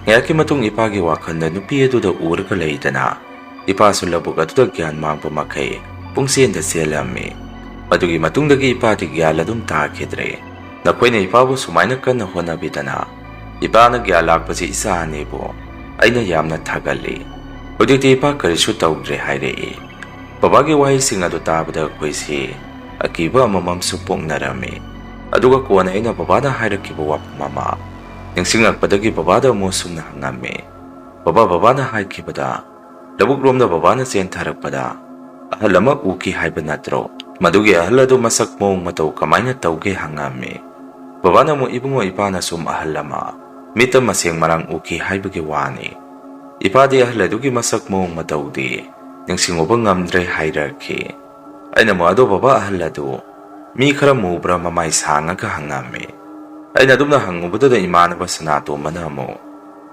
ꯉꯥꯏꯍꯥꯛꯀꯤ ꯃꯇꯨꯡ ꯏꯄꯥꯒꯤ ꯋꯥꯈꯜꯗ ꯅꯨꯄꯤ ꯑꯗꯨꯗ ꯎꯔꯒ ꯂꯩꯗꯅ ꯏꯄꯥꯁꯨ ꯂꯧꯕꯨꯛ ꯑꯗꯨꯗ ꯒ꯭ꯌꯥꯟ ꯃꯥꯡꯕ ꯃꯈꯩ ꯄꯨꯡꯆꯦꯟꯗ ꯆꯦꯜꯂꯝꯃꯤ꯫ ꯃꯗꯨꯒꯤ ꯃꯇꯨꯡꯗꯒꯤ ꯏꯄꯥꯗꯤ ꯒ꯭ꯌꯥꯟ ꯑꯗꯨꯝ ꯇꯥꯈꯤꯗ꯭ꯔꯦ꯫ ꯅꯈꯣꯏꯅ ꯏꯄꯥꯕꯨ ꯁꯨꯃꯥꯏꯅ ꯀꯟꯅ ꯍꯣꯠꯅꯕꯤꯗꯅ ꯏꯄꯥꯅ ꯒ꯭ꯌꯥꯟ ꯂꯥꯛꯄꯁꯤ ꯏꯆꯥ ꯑꯅꯤꯕꯨ ꯑꯩꯅ ꯌꯥꯝꯅ ꯊꯥꯒꯠꯂꯤ꯫ ꯍꯧꯖꯤꯛꯇꯤ ꯏꯄꯥ ꯀꯔꯤꯁꯨ ꯇꯧꯗ꯭ꯔꯦ ꯍꯥꯏꯔꯛꯏ꯫ ꯕꯕꯥꯒꯤ ꯋꯥꯍꯩꯁꯤꯡ ꯑꯗꯨ ꯇꯥꯕꯗ ꯑꯩꯈꯣꯏꯁꯤ ꯑꯀꯤꯕ ꯑꯃꯃꯝꯁꯨ ꯄꯣꯛꯅꯔꯝꯃꯤ꯫ ꯑꯗꯨꯒ ꯀꯣꯟꯅ ꯑꯩꯅ ꯕꯕꯥꯅ ꯍꯥꯏꯔꯛꯈꯤꯕ ꯋꯥꯐꯝ ꯑꯃ ꯅꯤꯡꯁꯤꯡꯂꯛꯄꯗꯒꯤ ꯕꯕꯥꯗ ꯑꯃꯨꯛ ꯁꯨꯝꯅ ꯍꯪꯉꯝꯃꯤ, "ꯕꯕꯥ, ꯕꯕꯥꯅ ꯍꯥꯏꯈꯤꯕꯗ ꯂꯧꯕꯨꯛꯂꯣꯝꯗ ꯕꯕꯥꯅ ꯆꯦꯟꯊꯔꯛꯄꯗ ꯑꯍꯜ ꯑꯃ ꯎꯈꯤ ꯍꯥꯏꯕ ꯅꯠꯇ꯭ꯔꯣ? ꯃꯗꯨꯒꯤ ꯑꯍꯜ ꯑꯗꯨ ꯃꯁꯛ ꯃꯑꯣꯡ ꯃꯇꯧ ꯀꯃꯥꯏꯅ ꯇꯧꯒꯦ?" ꯍꯪꯉꯝꯃꯤ꯫ ꯕꯕꯥꯅ ꯑꯃꯨꯛ, "ꯏꯕꯨꯡꯉꯣ, ꯏꯄꯥꯅ ꯁꯨꯝ ꯑꯍꯜ ꯑꯃ ꯃꯤꯠꯇ ꯃꯁꯦꯡ ꯃꯔꯥꯡ ꯎꯈꯤ ꯍꯥꯏꯕꯒꯤ ꯋꯥꯅꯤ꯫ ꯏꯄꯥꯗꯤ ꯑꯍꯜ ꯑꯗꯨꯒꯤ ꯃꯁꯛ ꯃꯑꯣꯡ ꯃꯇꯧꯗꯤ ꯅꯤꯡꯁꯤꯡꯉꯨꯕ ꯉꯝꯗ꯭ꯔꯦ" ꯍꯥꯏꯔꯛꯈꯤ꯫ ꯑꯩꯅ ꯑꯃꯨꯛ, "ꯑꯗꯣ ꯕꯕꯥ, ꯑꯍꯜ ꯑꯗꯨ ꯃꯤ ꯈꯔ ꯃꯨꯕ꯭ꯔꯥ?" ꯃꯃꯥꯏ ꯁꯥꯡꯉꯒ ꯍꯪꯉꯝꯃꯤ꯫ ꯑꯩꯅ ꯑꯗꯨꯝꯅ ꯍꯪꯉꯨꯕꯗꯨꯗ ꯏꯃꯥꯟꯅꯕ ꯁꯅꯥꯇꯣꯝꯕꯅ ꯑꯃꯨꯛ,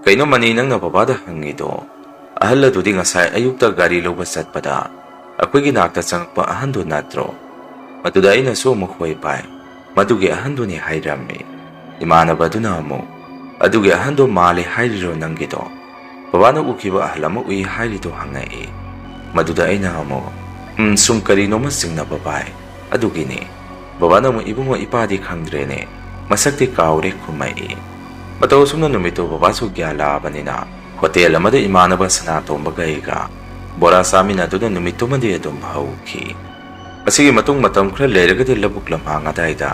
"ꯀꯩꯅꯣ ꯃꯅꯤ, ꯅꯪꯅ ꯕꯕꯥꯗ ꯍꯪꯉꯤꯗꯣ? ꯑꯍꯜ ꯑꯗꯨꯗꯤ ꯉꯁꯥꯏ ꯑꯌꯨꯛꯇ ꯒꯥꯔꯤ ꯂꯧꯕ ꯆꯠꯄꯗ ꯑꯩꯈꯣꯏꯒꯤ ꯅꯥꯛꯇ ꯆꯪꯉꯛꯄ ꯑꯍꯟꯗꯨ ꯅꯠꯇ꯭ꯔꯣ?" ꯃꯗꯨꯗ ꯑꯩꯅꯁꯨ ꯑꯃꯨꯛ, "ꯍꯣꯏ ꯚꯥꯏ, ꯃꯗꯨꯒꯤ ꯑꯍꯟꯗꯨꯅꯤ" ꯍꯥꯏꯔꯝꯃꯤ꯫ ꯏꯃꯥꯟꯅꯕꯗꯨꯅ ꯑꯃꯨꯛ, "ꯑꯗꯨꯒꯤ ꯑꯍꯟꯗꯣ ꯃꯥꯜꯂꯦ ꯍꯥꯏꯔꯤꯔꯣ ꯅꯪꯒꯤꯗꯣ? ꯕꯕꯥꯅ ꯎꯈꯤꯕ ꯑꯍꯜ ꯑꯃ ꯎꯏ ꯍꯥꯏꯔꯤꯗꯣ?" ꯍꯪꯉꯛꯏ꯫ ꯃꯗꯨꯗ ꯑꯩꯅ ꯑꯃꯨꯛ, "ꯎꯝ, ꯁꯨꯝ ꯀꯔꯤꯅꯣꯃ ꯆꯤꯡꯅꯕ ꯚꯥꯏ, ꯑꯗꯨꯒꯤꯅꯤ"꯫ ꯕꯕꯥꯅ ꯑꯃꯨꯛ, "ꯏꯕꯨꯡꯉꯣ, ꯏꯄꯥꯗꯤ ꯈꯪꯗ꯭ꯔꯦꯅꯦ, ꯃꯁꯛꯇꯤ ꯀꯥꯎꯔꯦ" ꯈꯨꯝꯃꯛꯏ꯫ ꯃꯇꯧ ꯑꯁꯨꯝꯅ ꯅꯨꯃꯤꯠꯇꯨ ꯕꯕꯥꯁꯨ ꯒ꯭ꯌꯥꯟ ꯂꯥꯛꯑꯕꯅꯤꯅ ꯍꯣꯇꯦꯜ ꯑꯃꯗ ꯏꯃꯥꯟꯅꯕ ꯁꯅꯥꯇꯣꯝꯕꯒ ꯑꯩꯒ ꯕꯣꯔꯥ ꯆꯥꯃꯤꯟꯅꯗꯨꯅ ꯅꯨꯃꯤꯠꯇꯨꯃꯗꯤ ꯑꯗꯨꯝ ꯍꯧꯈꯤ꯫ ꯑꯁꯤꯒꯤ ꯃꯇꯨꯡ ꯃꯇꯝ ꯈꯔ ꯂꯩꯔꯒꯗꯤ ꯂꯧꯕꯨꯛ ꯂꯝꯍꯥꯡ ꯑꯗꯥꯏꯗ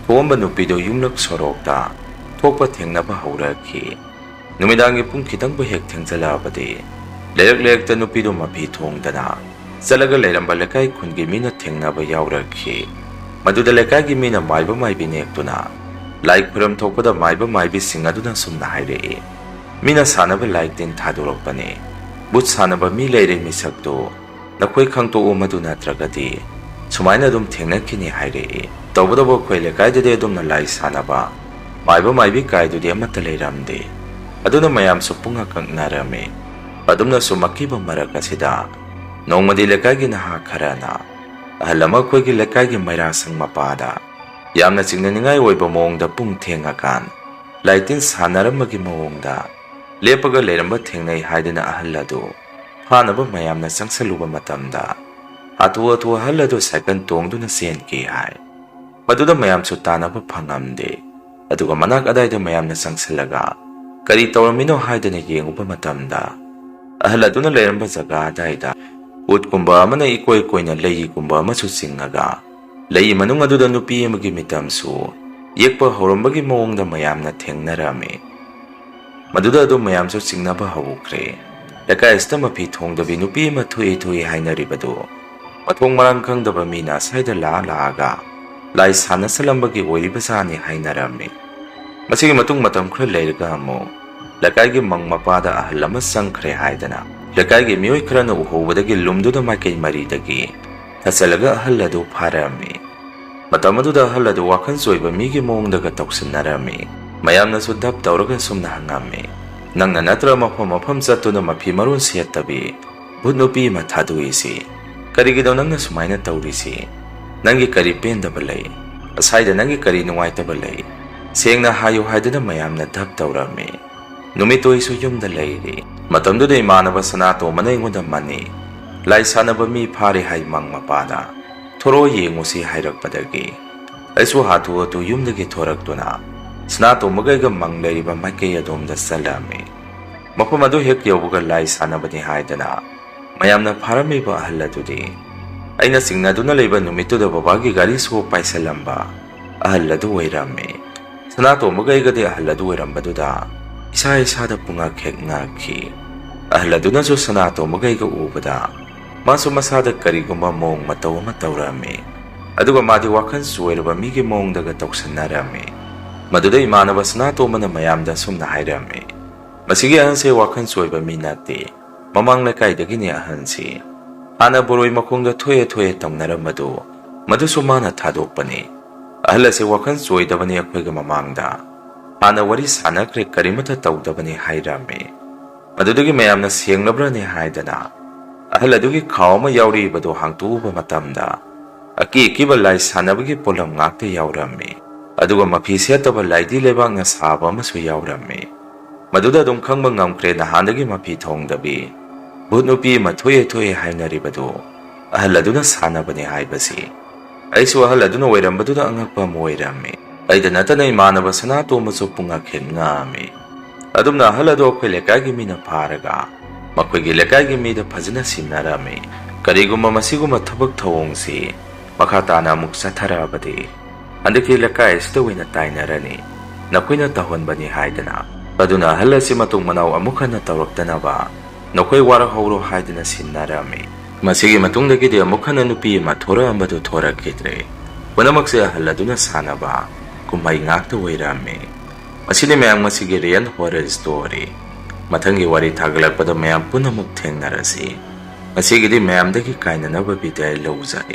ꯊꯣꯛꯑꯝꯕ ꯅꯨꯄꯤꯗꯨ ꯌꯨꯝꯂꯛ ꯁꯣꯔꯣꯛꯇ ꯊꯣꯛꯄ ꯊꯦꯡꯅꯕ ꯍꯧꯔꯛꯈꯤ꯫ ꯅꯨꯃꯤꯗꯥꯡꯒꯤ ꯄꯨꯡ ꯈꯤꯇꯪꯕꯨ ꯍꯦꯛ ꯊꯦꯡꯖꯜꯂꯛꯑꯕꯗꯤ ꯂꯩꯔꯛ ꯂꯩꯔꯛꯇ ꯅꯨꯄꯤꯗꯨ ꯃꯐꯤ ꯊꯣꯡꯗꯅ ꯆꯠꯂꯒ ꯂꯩꯔꯝꯕ ꯂꯩꯀꯥꯏ ꯈꯨꯟꯒꯤ ꯃꯤꯅ ꯊꯦꯡꯅꯕ ꯌꯥꯎꯔꯛꯈꯤ꯫ ꯃꯗꯨꯗ ꯂꯩꯀꯥꯏꯒꯤ ꯃꯤꯅ ꯃꯥꯏꯕ ꯃꯥꯏꯕꯤ ꯅꯦꯛꯇꯨꯅ ꯂꯥꯏ ꯈꯨꯔꯝ ꯊꯣꯛꯄꯗ ꯃꯥꯏꯕ ꯃꯥꯏꯕꯤꯁꯤꯡ ꯑꯗꯨꯅ ꯁꯨꯝꯅ ꯍꯥꯏꯔꯛꯏ, "ꯃꯤꯅ ꯁꯥꯟꯅꯕ ꯂꯥꯏ ꯇꯤꯟ ꯊꯥꯗꯣꯔꯛꯄꯅꯤ꯫ ꯚꯨꯠ ꯁꯥꯟꯅꯕ ꯃꯤ ꯂꯩꯔꯦ, ꯃꯤꯁꯛꯇꯨ ꯅꯈꯣꯏ ꯈꯪꯇꯣꯛꯎ, ꯃꯗꯨ ꯅꯠꯇ꯭ꯔꯒꯗꯤ ꯁꯨꯃꯥꯏꯅ ꯑꯗꯨꯝ ꯊꯦꯡꯅꯈꯤꯅꯤ" ꯍꯥꯏꯔꯛꯏ꯫ ꯇꯧꯕꯇꯕꯨ ꯑꯩꯈꯣꯏ ꯂꯩꯀꯥꯏꯗꯗꯤ ꯑꯗꯨꯝꯅ ꯂꯥꯏ ꯁꯥꯟꯅꯕ, ꯃꯥꯏꯕ ꯃꯥꯏꯕꯤ ꯀꯥꯏꯗꯨꯗꯤ ꯑꯃꯠꯇ ꯂꯩꯔꯝꯗꯦ꯫ ꯑꯗꯨꯅ ꯃꯌꯥꯝꯁꯨ ꯄꯨꯡꯉꯛ ꯉꯛꯅꯔꯝꯃꯤ꯫ ꯑꯗꯨꯝꯅꯁꯨ ꯃꯀꯤꯕ ꯃꯔꯛ ꯑꯁꯤꯗ ꯅꯣꯡꯃꯗꯤ ꯂꯩꯀꯥꯏꯒꯤ ꯅꯍꯥ ꯈꯔꯅ ꯑꯍꯜ ꯑꯃ ꯑꯩꯈꯣꯏꯒꯤ ꯂꯩꯀꯥꯏꯒꯤ ꯃꯩꯔꯥꯁꯪ ꯃꯄꯥꯗ ꯌꯥꯝꯅ ꯆꯤꯡꯅꯅꯤꯡꯉꯥꯏ ꯑꯣꯏꯕ ꯃꯑꯣꯡꯗ ꯄꯨꯡ ꯊꯦꯡꯉꯀꯥꯟ ꯂꯥꯏꯇꯤꯟ ꯁꯥꯟꯅꯔꯝꯕꯒꯤ ꯃꯑꯣꯡꯗ ꯂꯦꯞꯄꯒ ꯂꯩꯔꯝꯕ ꯊꯦꯡꯅꯩ ꯍꯥꯏꯗꯨꯅ ꯑꯍꯜ ꯑꯗꯨ ꯐꯥꯅꯕ ꯃꯌꯥꯝꯅ ꯆꯪꯁꯜꯂꯨꯕ ꯃꯇꯝꯗ ꯍꯥꯊꯨ ꯍꯥꯊꯨ ꯑꯍꯜ ꯑꯗꯨ ꯁꯥꯏꯀꯜ ꯇꯣꯡꯗꯨꯅ ꯆꯦꯟꯈꯤ ꯍꯥꯏ꯫ ꯃꯗꯨꯗ ꯃꯌꯥꯝꯁꯨ ꯇꯥꯟꯅꯕ ꯐꯪꯉꯝꯗꯦ꯫ ꯑꯗꯨꯒ ꯃꯅꯥꯛ ꯑꯗꯥꯏꯗ ꯃꯌꯥꯝꯅ ꯆꯪꯁꯤꯜꯂꯒ ꯀꯔꯤ ꯇꯧꯔꯝꯃꯤꯅꯣ ꯍꯥꯏꯗꯅ ꯌꯦꯡꯉꯨꯕ ꯃꯇꯝꯗ ꯑꯍꯜ ꯑꯗꯨꯅ ꯂꯩꯔꯝꯕ ꯖꯒꯥ ꯑꯗꯨꯋꯥꯏꯗ ꯎꯠꯀꯨꯝꯕ ꯑꯃꯅ ꯏꯀꯣꯏ ꯀꯣꯏꯅ ꯂꯩꯒꯨꯝꯕ ꯑꯃꯁꯨ ꯆꯤꯡꯉꯒ, ꯂꯩ ꯃꯅꯨꯡ ꯑꯗꯨꯗ ꯅꯨꯄꯤ ꯑꯃꯒꯤ ꯃꯤꯇꯝꯁꯨ ꯌꯦꯛꯄ ꯍꯧꯔꯝꯕꯒꯤ ꯃꯑꯣꯡꯗ ꯃꯌꯥꯝꯅ ꯊꯦꯡꯅꯔꯝꯃꯤ꯫ ꯃꯗꯨꯗ ꯑꯗꯨꯝ ꯃꯌꯥꯝꯁꯨ ꯆꯤꯡꯅꯕ ꯍꯧꯈ꯭ꯔꯦ꯫ ꯂꯩꯀꯥꯏ ꯑꯁꯤꯗ ꯃꯐꯤ ꯊꯣꯡꯗꯕꯤ ꯅꯨꯄꯤ ꯑꯃ ꯊꯣꯛꯏ ꯊꯣꯛꯏ ꯍꯥꯏꯅꯔꯤꯕꯗꯨ ꯃꯊꯣꯡ ꯃꯔꯥꯡ ꯈꯪꯗꯕ ꯃꯤꯅ ꯑꯁ꯭ꯋꯥꯏꯗ ꯂꯥꯛꯑ ꯂꯥꯛꯑꯒ ꯂꯥꯏ ꯁꯥꯟꯅꯁꯜꯂꯝꯕꯒꯤ ꯑꯣꯏꯔꯤꯕꯖꯥꯠꯅꯤ ꯍꯥꯏꯅꯔꯝꯃꯤ꯫ ꯃꯁꯤꯒꯤ ꯃꯇꯨꯡ ꯃꯇꯝ ꯈꯔ ꯂꯩꯔꯒ ꯑꯃꯨꯛ ꯂꯩꯀꯥꯏꯒꯤ ꯃꯪ ꯃꯄꯥꯗ ꯑꯍꯜ ꯑꯃ ꯆꯪꯈ꯭ꯔꯦ ꯍꯥꯏꯗꯅ ꯂꯩꯀꯥꯏꯒꯤ ꯃꯤꯑꯣꯏ ꯈꯔꯅ ꯎꯍꯧꯕꯗꯒꯤ ꯂꯨꯝꯗꯨꯅ ꯃꯥꯏꯀꯩ ꯃꯔꯤꯗꯒꯤ ꯊꯠꯆꯜꯂꯒ ꯑꯍꯜ ꯑꯗꯨ ꯐꯥꯔꯝꯃꯤ꯫ ꯃꯇꯝ ꯑꯗꯨꯗ ꯑꯍꯜ ꯑꯗꯨ ꯋꯥꯈꯜ ꯆꯣꯏꯕ ꯃꯤꯒꯤ ꯃꯑꯣꯡꯗꯒ ꯇꯧꯁꯤꯟꯅꯔꯝꯃꯤ꯫ ꯃꯌꯥꯝꯅꯁꯨ ꯙꯞ ꯇꯧꯔꯒ ꯁꯨꯝꯅ ꯍꯪꯉꯝꯃꯤ, "ꯅꯪꯅ ꯅꯠꯇ꯭ꯔ ꯃꯐꯝ ꯃꯐꯝ ꯆꯠꯇꯨꯅ ꯃꯐꯤ ꯃꯔꯣꯟ ꯁꯦꯠꯇꯕꯤ ꯚꯨꯠ ꯅꯨꯄꯤ ꯑꯃ ꯊꯥꯗꯣꯛꯏꯁꯤ? ꯀꯔꯤꯒꯤꯅꯣ ꯅꯪꯅ ꯁꯨꯃꯥꯏꯅ ꯇꯧꯔꯤꯁꯤ? ꯅꯪꯒꯤ ꯀꯔꯤ ꯄꯦꯟꯗꯕ ꯂꯩ? ꯑꯁꯥꯏꯗ ꯅꯪꯒꯤ ꯀꯔꯤ ꯅꯨꯡꯉꯥꯏꯇꯕ ꯂꯩ? ꯁꯦꯡꯅ ꯍꯥꯏꯌꯨ" ꯍꯥꯏꯗꯨꯅ ꯃꯌꯥꯝꯅ ꯙꯞ ꯇꯧꯔꯝꯃꯤ꯫ ꯅꯨꯃꯤꯠꯇꯣ ꯑꯩꯁꯨ ꯌꯨꯝꯗ ꯂꯩꯔꯤ꯫ ꯃꯇꯝꯗꯨꯗ ꯏꯃꯥꯟꯅꯕ ꯁꯅꯥꯇꯣꯝꯕꯅ ꯑꯩꯉꯣꯟꯗ ꯃꯅꯤ, "ꯂꯥꯏ ꯁꯥꯟꯅꯕ ꯃꯤ ꯐꯥꯔꯦ ꯍꯥꯏ ꯃꯪ ꯃꯄꯥꯗ, ꯊꯣꯔꯛꯑꯣ ꯌꯦꯡꯉꯨꯁꯤ" ꯍꯥꯏꯔꯛꯄꯗꯒꯤ ꯑꯩꯁꯨ ꯍꯥꯊꯨ ꯍꯥꯊꯨ ꯌꯨꯝꯗꯒꯤ ꯊꯣꯔꯛꯇꯨꯅ ꯁꯅꯥꯇꯣꯝꯕꯒ ꯑꯩꯒ ꯃꯪ ꯂꯩꯔꯤꯕ ꯃꯥꯏꯀꯩ ꯑꯗꯣꯝꯗ ꯆꯠꯂꯝꯃꯤ꯫ ꯃꯐꯝ ꯑꯗꯨ ꯍꯦꯛ ꯌꯧꯕꯒ ꯂꯥꯏ ꯁꯥꯟꯅꯕꯅꯤ ꯍꯥꯏꯗꯅ ꯃꯌꯥꯝꯅ ꯐꯥꯔꯝꯃꯤꯕ ꯑꯍꯜ ꯑꯗꯨꯗꯤ ꯑꯩꯅ ꯆꯤꯡꯅꯗꯨꯅ ꯂꯩꯕ ꯅꯨꯃꯤꯠꯇꯨꯗ ꯕꯕꯥꯒꯤ ꯘꯔꯤ ꯁꯣ ꯄꯥꯏꯁꯜꯂꯝꯕ ꯑꯍꯜ ꯑꯗꯨ ꯑꯣꯏꯔꯝꯃꯤ꯫ ꯁꯅꯥꯇꯣꯝꯕꯒ ꯑꯩꯒꯗꯤ ꯑꯍꯜ ꯑꯗꯨ ꯑꯣꯏꯔꯝꯕꯗꯨꯗ ꯏꯁꯥ ꯏꯁꯥꯗ ꯄꯨꯡꯉꯛ ꯍꯦꯛ ꯉꯛꯈꯤ꯫ ꯑꯍꯜ ꯑꯗꯨꯅꯁꯨ ꯁꯅꯥꯇꯣꯝꯕꯒ ꯑꯩꯒ ꯎꯕꯗ ꯃꯥꯁꯨ ꯃꯁꯥꯗ ꯀꯔꯤꯒꯨꯝꯕ ꯃꯑꯣꯡ ꯃꯇꯧ ꯑꯃ ꯇꯧꯔꯝꯃꯤ꯫ ꯑꯗꯨꯒ ꯃꯥꯗꯤ ꯋꯥꯈꯜ ꯆꯣꯏꯔꯕ ꯃꯤꯒꯤ ꯃꯑꯣꯡꯗꯒ ꯇꯧꯁꯟꯅꯔꯝꯃꯤ꯫ ꯃꯗꯨꯗ ꯏꯃꯥꯟꯅꯕ ꯁꯅꯥꯇꯣꯝꯕꯅ ꯃꯌꯥꯝꯗ ꯑꯁꯨꯝꯅ ꯍꯥꯏꯔꯝꯃꯤ, "ꯃꯁꯤꯒꯤ ꯑꯍꯟꯁꯦ ꯋꯥꯈꯜ ꯆꯣꯏꯕ ꯃꯤ ꯅꯠꯇꯦ꯫ ꯃꯃꯥꯡ ꯂꯩꯀꯥꯏꯗꯒꯤꯅꯦ ꯑꯍꯟꯁꯤ꯫ ꯍꯥꯟꯅ ꯕꯣꯔꯣꯏ ꯃꯈꯣꯡꯗ ꯊꯣꯛꯑꯦ ꯊꯣꯛꯑꯦ ꯇꯧꯅꯔꯝꯕꯗꯨ ꯃꯗꯨꯁꯨ ꯃꯥꯅ ꯊꯥꯗꯣꯛꯄꯅꯤ꯫ ꯑꯍꯜ ꯑꯁꯦ ꯋꯥꯈꯜ ꯆꯣꯏꯗꯕꯅꯤ ꯑꯩꯈꯣꯏꯒ ꯃꯃꯥꯡꯗ꯫ ꯍꯥꯟꯅ ꯋꯥꯔꯤ ꯁꯥꯟꯅꯈ꯭ꯔꯦ, ꯀꯔꯤꯃꯠꯇ ꯇꯧꯗꯕꯅꯤ" ꯍꯥꯏꯔꯝꯃꯤ꯫ ꯃꯗꯨꯗꯒꯤ ꯃꯌꯥꯝꯅ ꯁꯦꯡꯂꯕ꯭ꯔꯅꯦ ꯍꯥꯏꯗꯅ ꯑꯍꯜ ꯑꯗꯨꯒꯤ ꯈꯥꯎ ꯑꯃ ꯌꯥꯎꯔꯤꯕꯗꯨ ꯍꯥꯡꯇꯣꯛꯎꯕ ꯃꯇꯝꯗ ꯑꯀꯤ ꯑꯀꯤꯕ ꯂꯥꯏ ꯁꯥꯟꯅꯕꯒꯤ ꯄꯣꯠꯂꯝ ꯉꯥꯛꯇ ꯌꯥꯎꯔꯝꯃꯤ꯫ ꯑꯗꯨꯒ ꯃꯐꯤ ꯁꯦꯠꯇꯕ ꯂꯥꯏꯗꯤ ꯂꯩꯕꯥꯛꯅ ꯁꯥꯕ ꯑꯃꯁꯨ ꯌꯥꯎꯔꯝꯃꯤ꯫ ꯃꯗꯨꯗ ꯑꯗꯨꯝ ꯈꯪꯕ ꯉꯝꯈ꯭ꯔꯦ ꯅꯍꯥꯟꯗꯒꯤ ꯃꯐꯤ ꯊꯣꯡꯗꯕꯤ ꯚꯨꯠ ꯅꯨꯄꯤ ꯑꯃ ꯊꯣꯛꯑꯦ ꯊꯣꯛꯑꯦ ꯍꯥꯏꯅꯔꯤꯕꯗꯨ ꯑꯍꯜ ꯑꯗꯨꯅ ꯁꯥꯟꯅꯕꯅꯦ ꯍꯥꯏꯕꯁꯤ꯫ ꯑꯩꯁꯨ ꯑꯍꯜ ꯑꯗꯨꯅ ꯑꯣꯏꯔꯝꯕꯗꯨꯗ ꯑꯉꯛꯄ ꯑꯃ ꯑꯣꯏꯔꯝꯃꯤ꯫ ꯑꯩꯗ ꯅꯠꯇꯅ ꯏꯃꯥꯟꯅꯕ ꯁꯅꯥꯇꯣꯝꯕꯁꯨ ꯄꯨꯡꯉꯛ ꯍꯦꯛ ꯉꯛꯑꯝꯃꯤ꯫ ꯑꯗꯨꯝꯅ ꯑꯍꯜ ꯑꯗꯨ ꯑꯩꯈꯣꯏ ꯂꯩꯀꯥꯏꯒꯤ ꯃꯤꯅ ꯐꯥꯔꯒ ꯃꯈꯣꯏꯒꯤ ꯂꯩꯀꯥꯏꯒꯤ ꯃꯤꯗ ꯐꯖꯅ ꯁꯤꯟꯅꯔꯝꯃꯤ꯫ ꯀꯔꯤꯒꯨꯝꯕ ꯃꯁꯤꯒꯨꯝꯕ ꯊꯕꯛ ꯊꯧꯑꯣꯡꯁꯤ ꯃꯈꯥ ꯇꯥꯅ ꯑꯃꯨꯛ ꯆꯠꯊꯔꯛꯑꯕꯗꯤ ꯍꯟꯗꯛꯀꯤ ꯂꯩꯀꯥꯏ ꯑꯁꯤꯗ ꯑꯣꯏꯅ ꯇꯥꯏꯅꯔꯅꯤ꯫ ꯅꯈꯣꯏꯅ ꯇꯧꯍꯟꯕꯅꯤ ꯍꯥꯏꯗꯅ꯫ ꯑꯗꯨꯅ ꯑꯍꯜ ꯑꯁꯤ ꯃꯇꯨꯡ ꯃꯅꯥꯎ ꯑꯃꯨꯛ ꯍꯟꯅ ꯇꯧꯔꯛꯇꯅꯕ ꯅꯈꯣꯏ ꯋꯥꯔꯛꯍꯧꯔꯣ ꯍꯥꯏꯗꯨꯅ ꯁꯤꯟꯅꯔꯝꯃꯤ꯫ ꯃꯁꯤꯒꯤ ꯃꯇꯨꯡꯗꯒꯤꯗꯤ ꯑꯃꯨꯛ ꯍꯟꯅ ꯅꯨꯄꯤ ꯑꯃ ꯊꯣꯔꯛꯑꯝꯕꯗꯨ ꯊꯣꯔꯛꯈꯤꯗ꯭ꯔꯦ꯫ ꯄꯨꯝꯅꯃꯛꯁꯦ ꯑꯍꯜ ꯑꯗꯨꯅ ꯁꯥꯟꯅꯕ ꯀꯨꯝꯍꯩ ꯉꯥꯛꯇ ꯑꯣꯏꯔꯝꯃꯤ꯫ ꯃꯁꯤꯅꯤ ꯃꯌꯥꯝ ꯉꯁꯤꯒꯤ real horror story꯫ ꯃꯊꯪꯒꯤ ꯋꯥꯔꯤ ꯊꯥꯒꯠꯂꯛꯄꯗ ꯃꯌꯥꯝ ꯄꯨꯝꯅꯃꯛ ꯊꯦꯡꯅꯔꯁꯤ꯫ ꯉꯁꯤꯒꯤꯗꯤ ꯃꯌꯥꯝꯗꯒꯤ ꯀꯥꯏꯅꯅꯕ ꯕꯤꯗꯥꯏ ꯂꯧꯖꯒꯦ꯫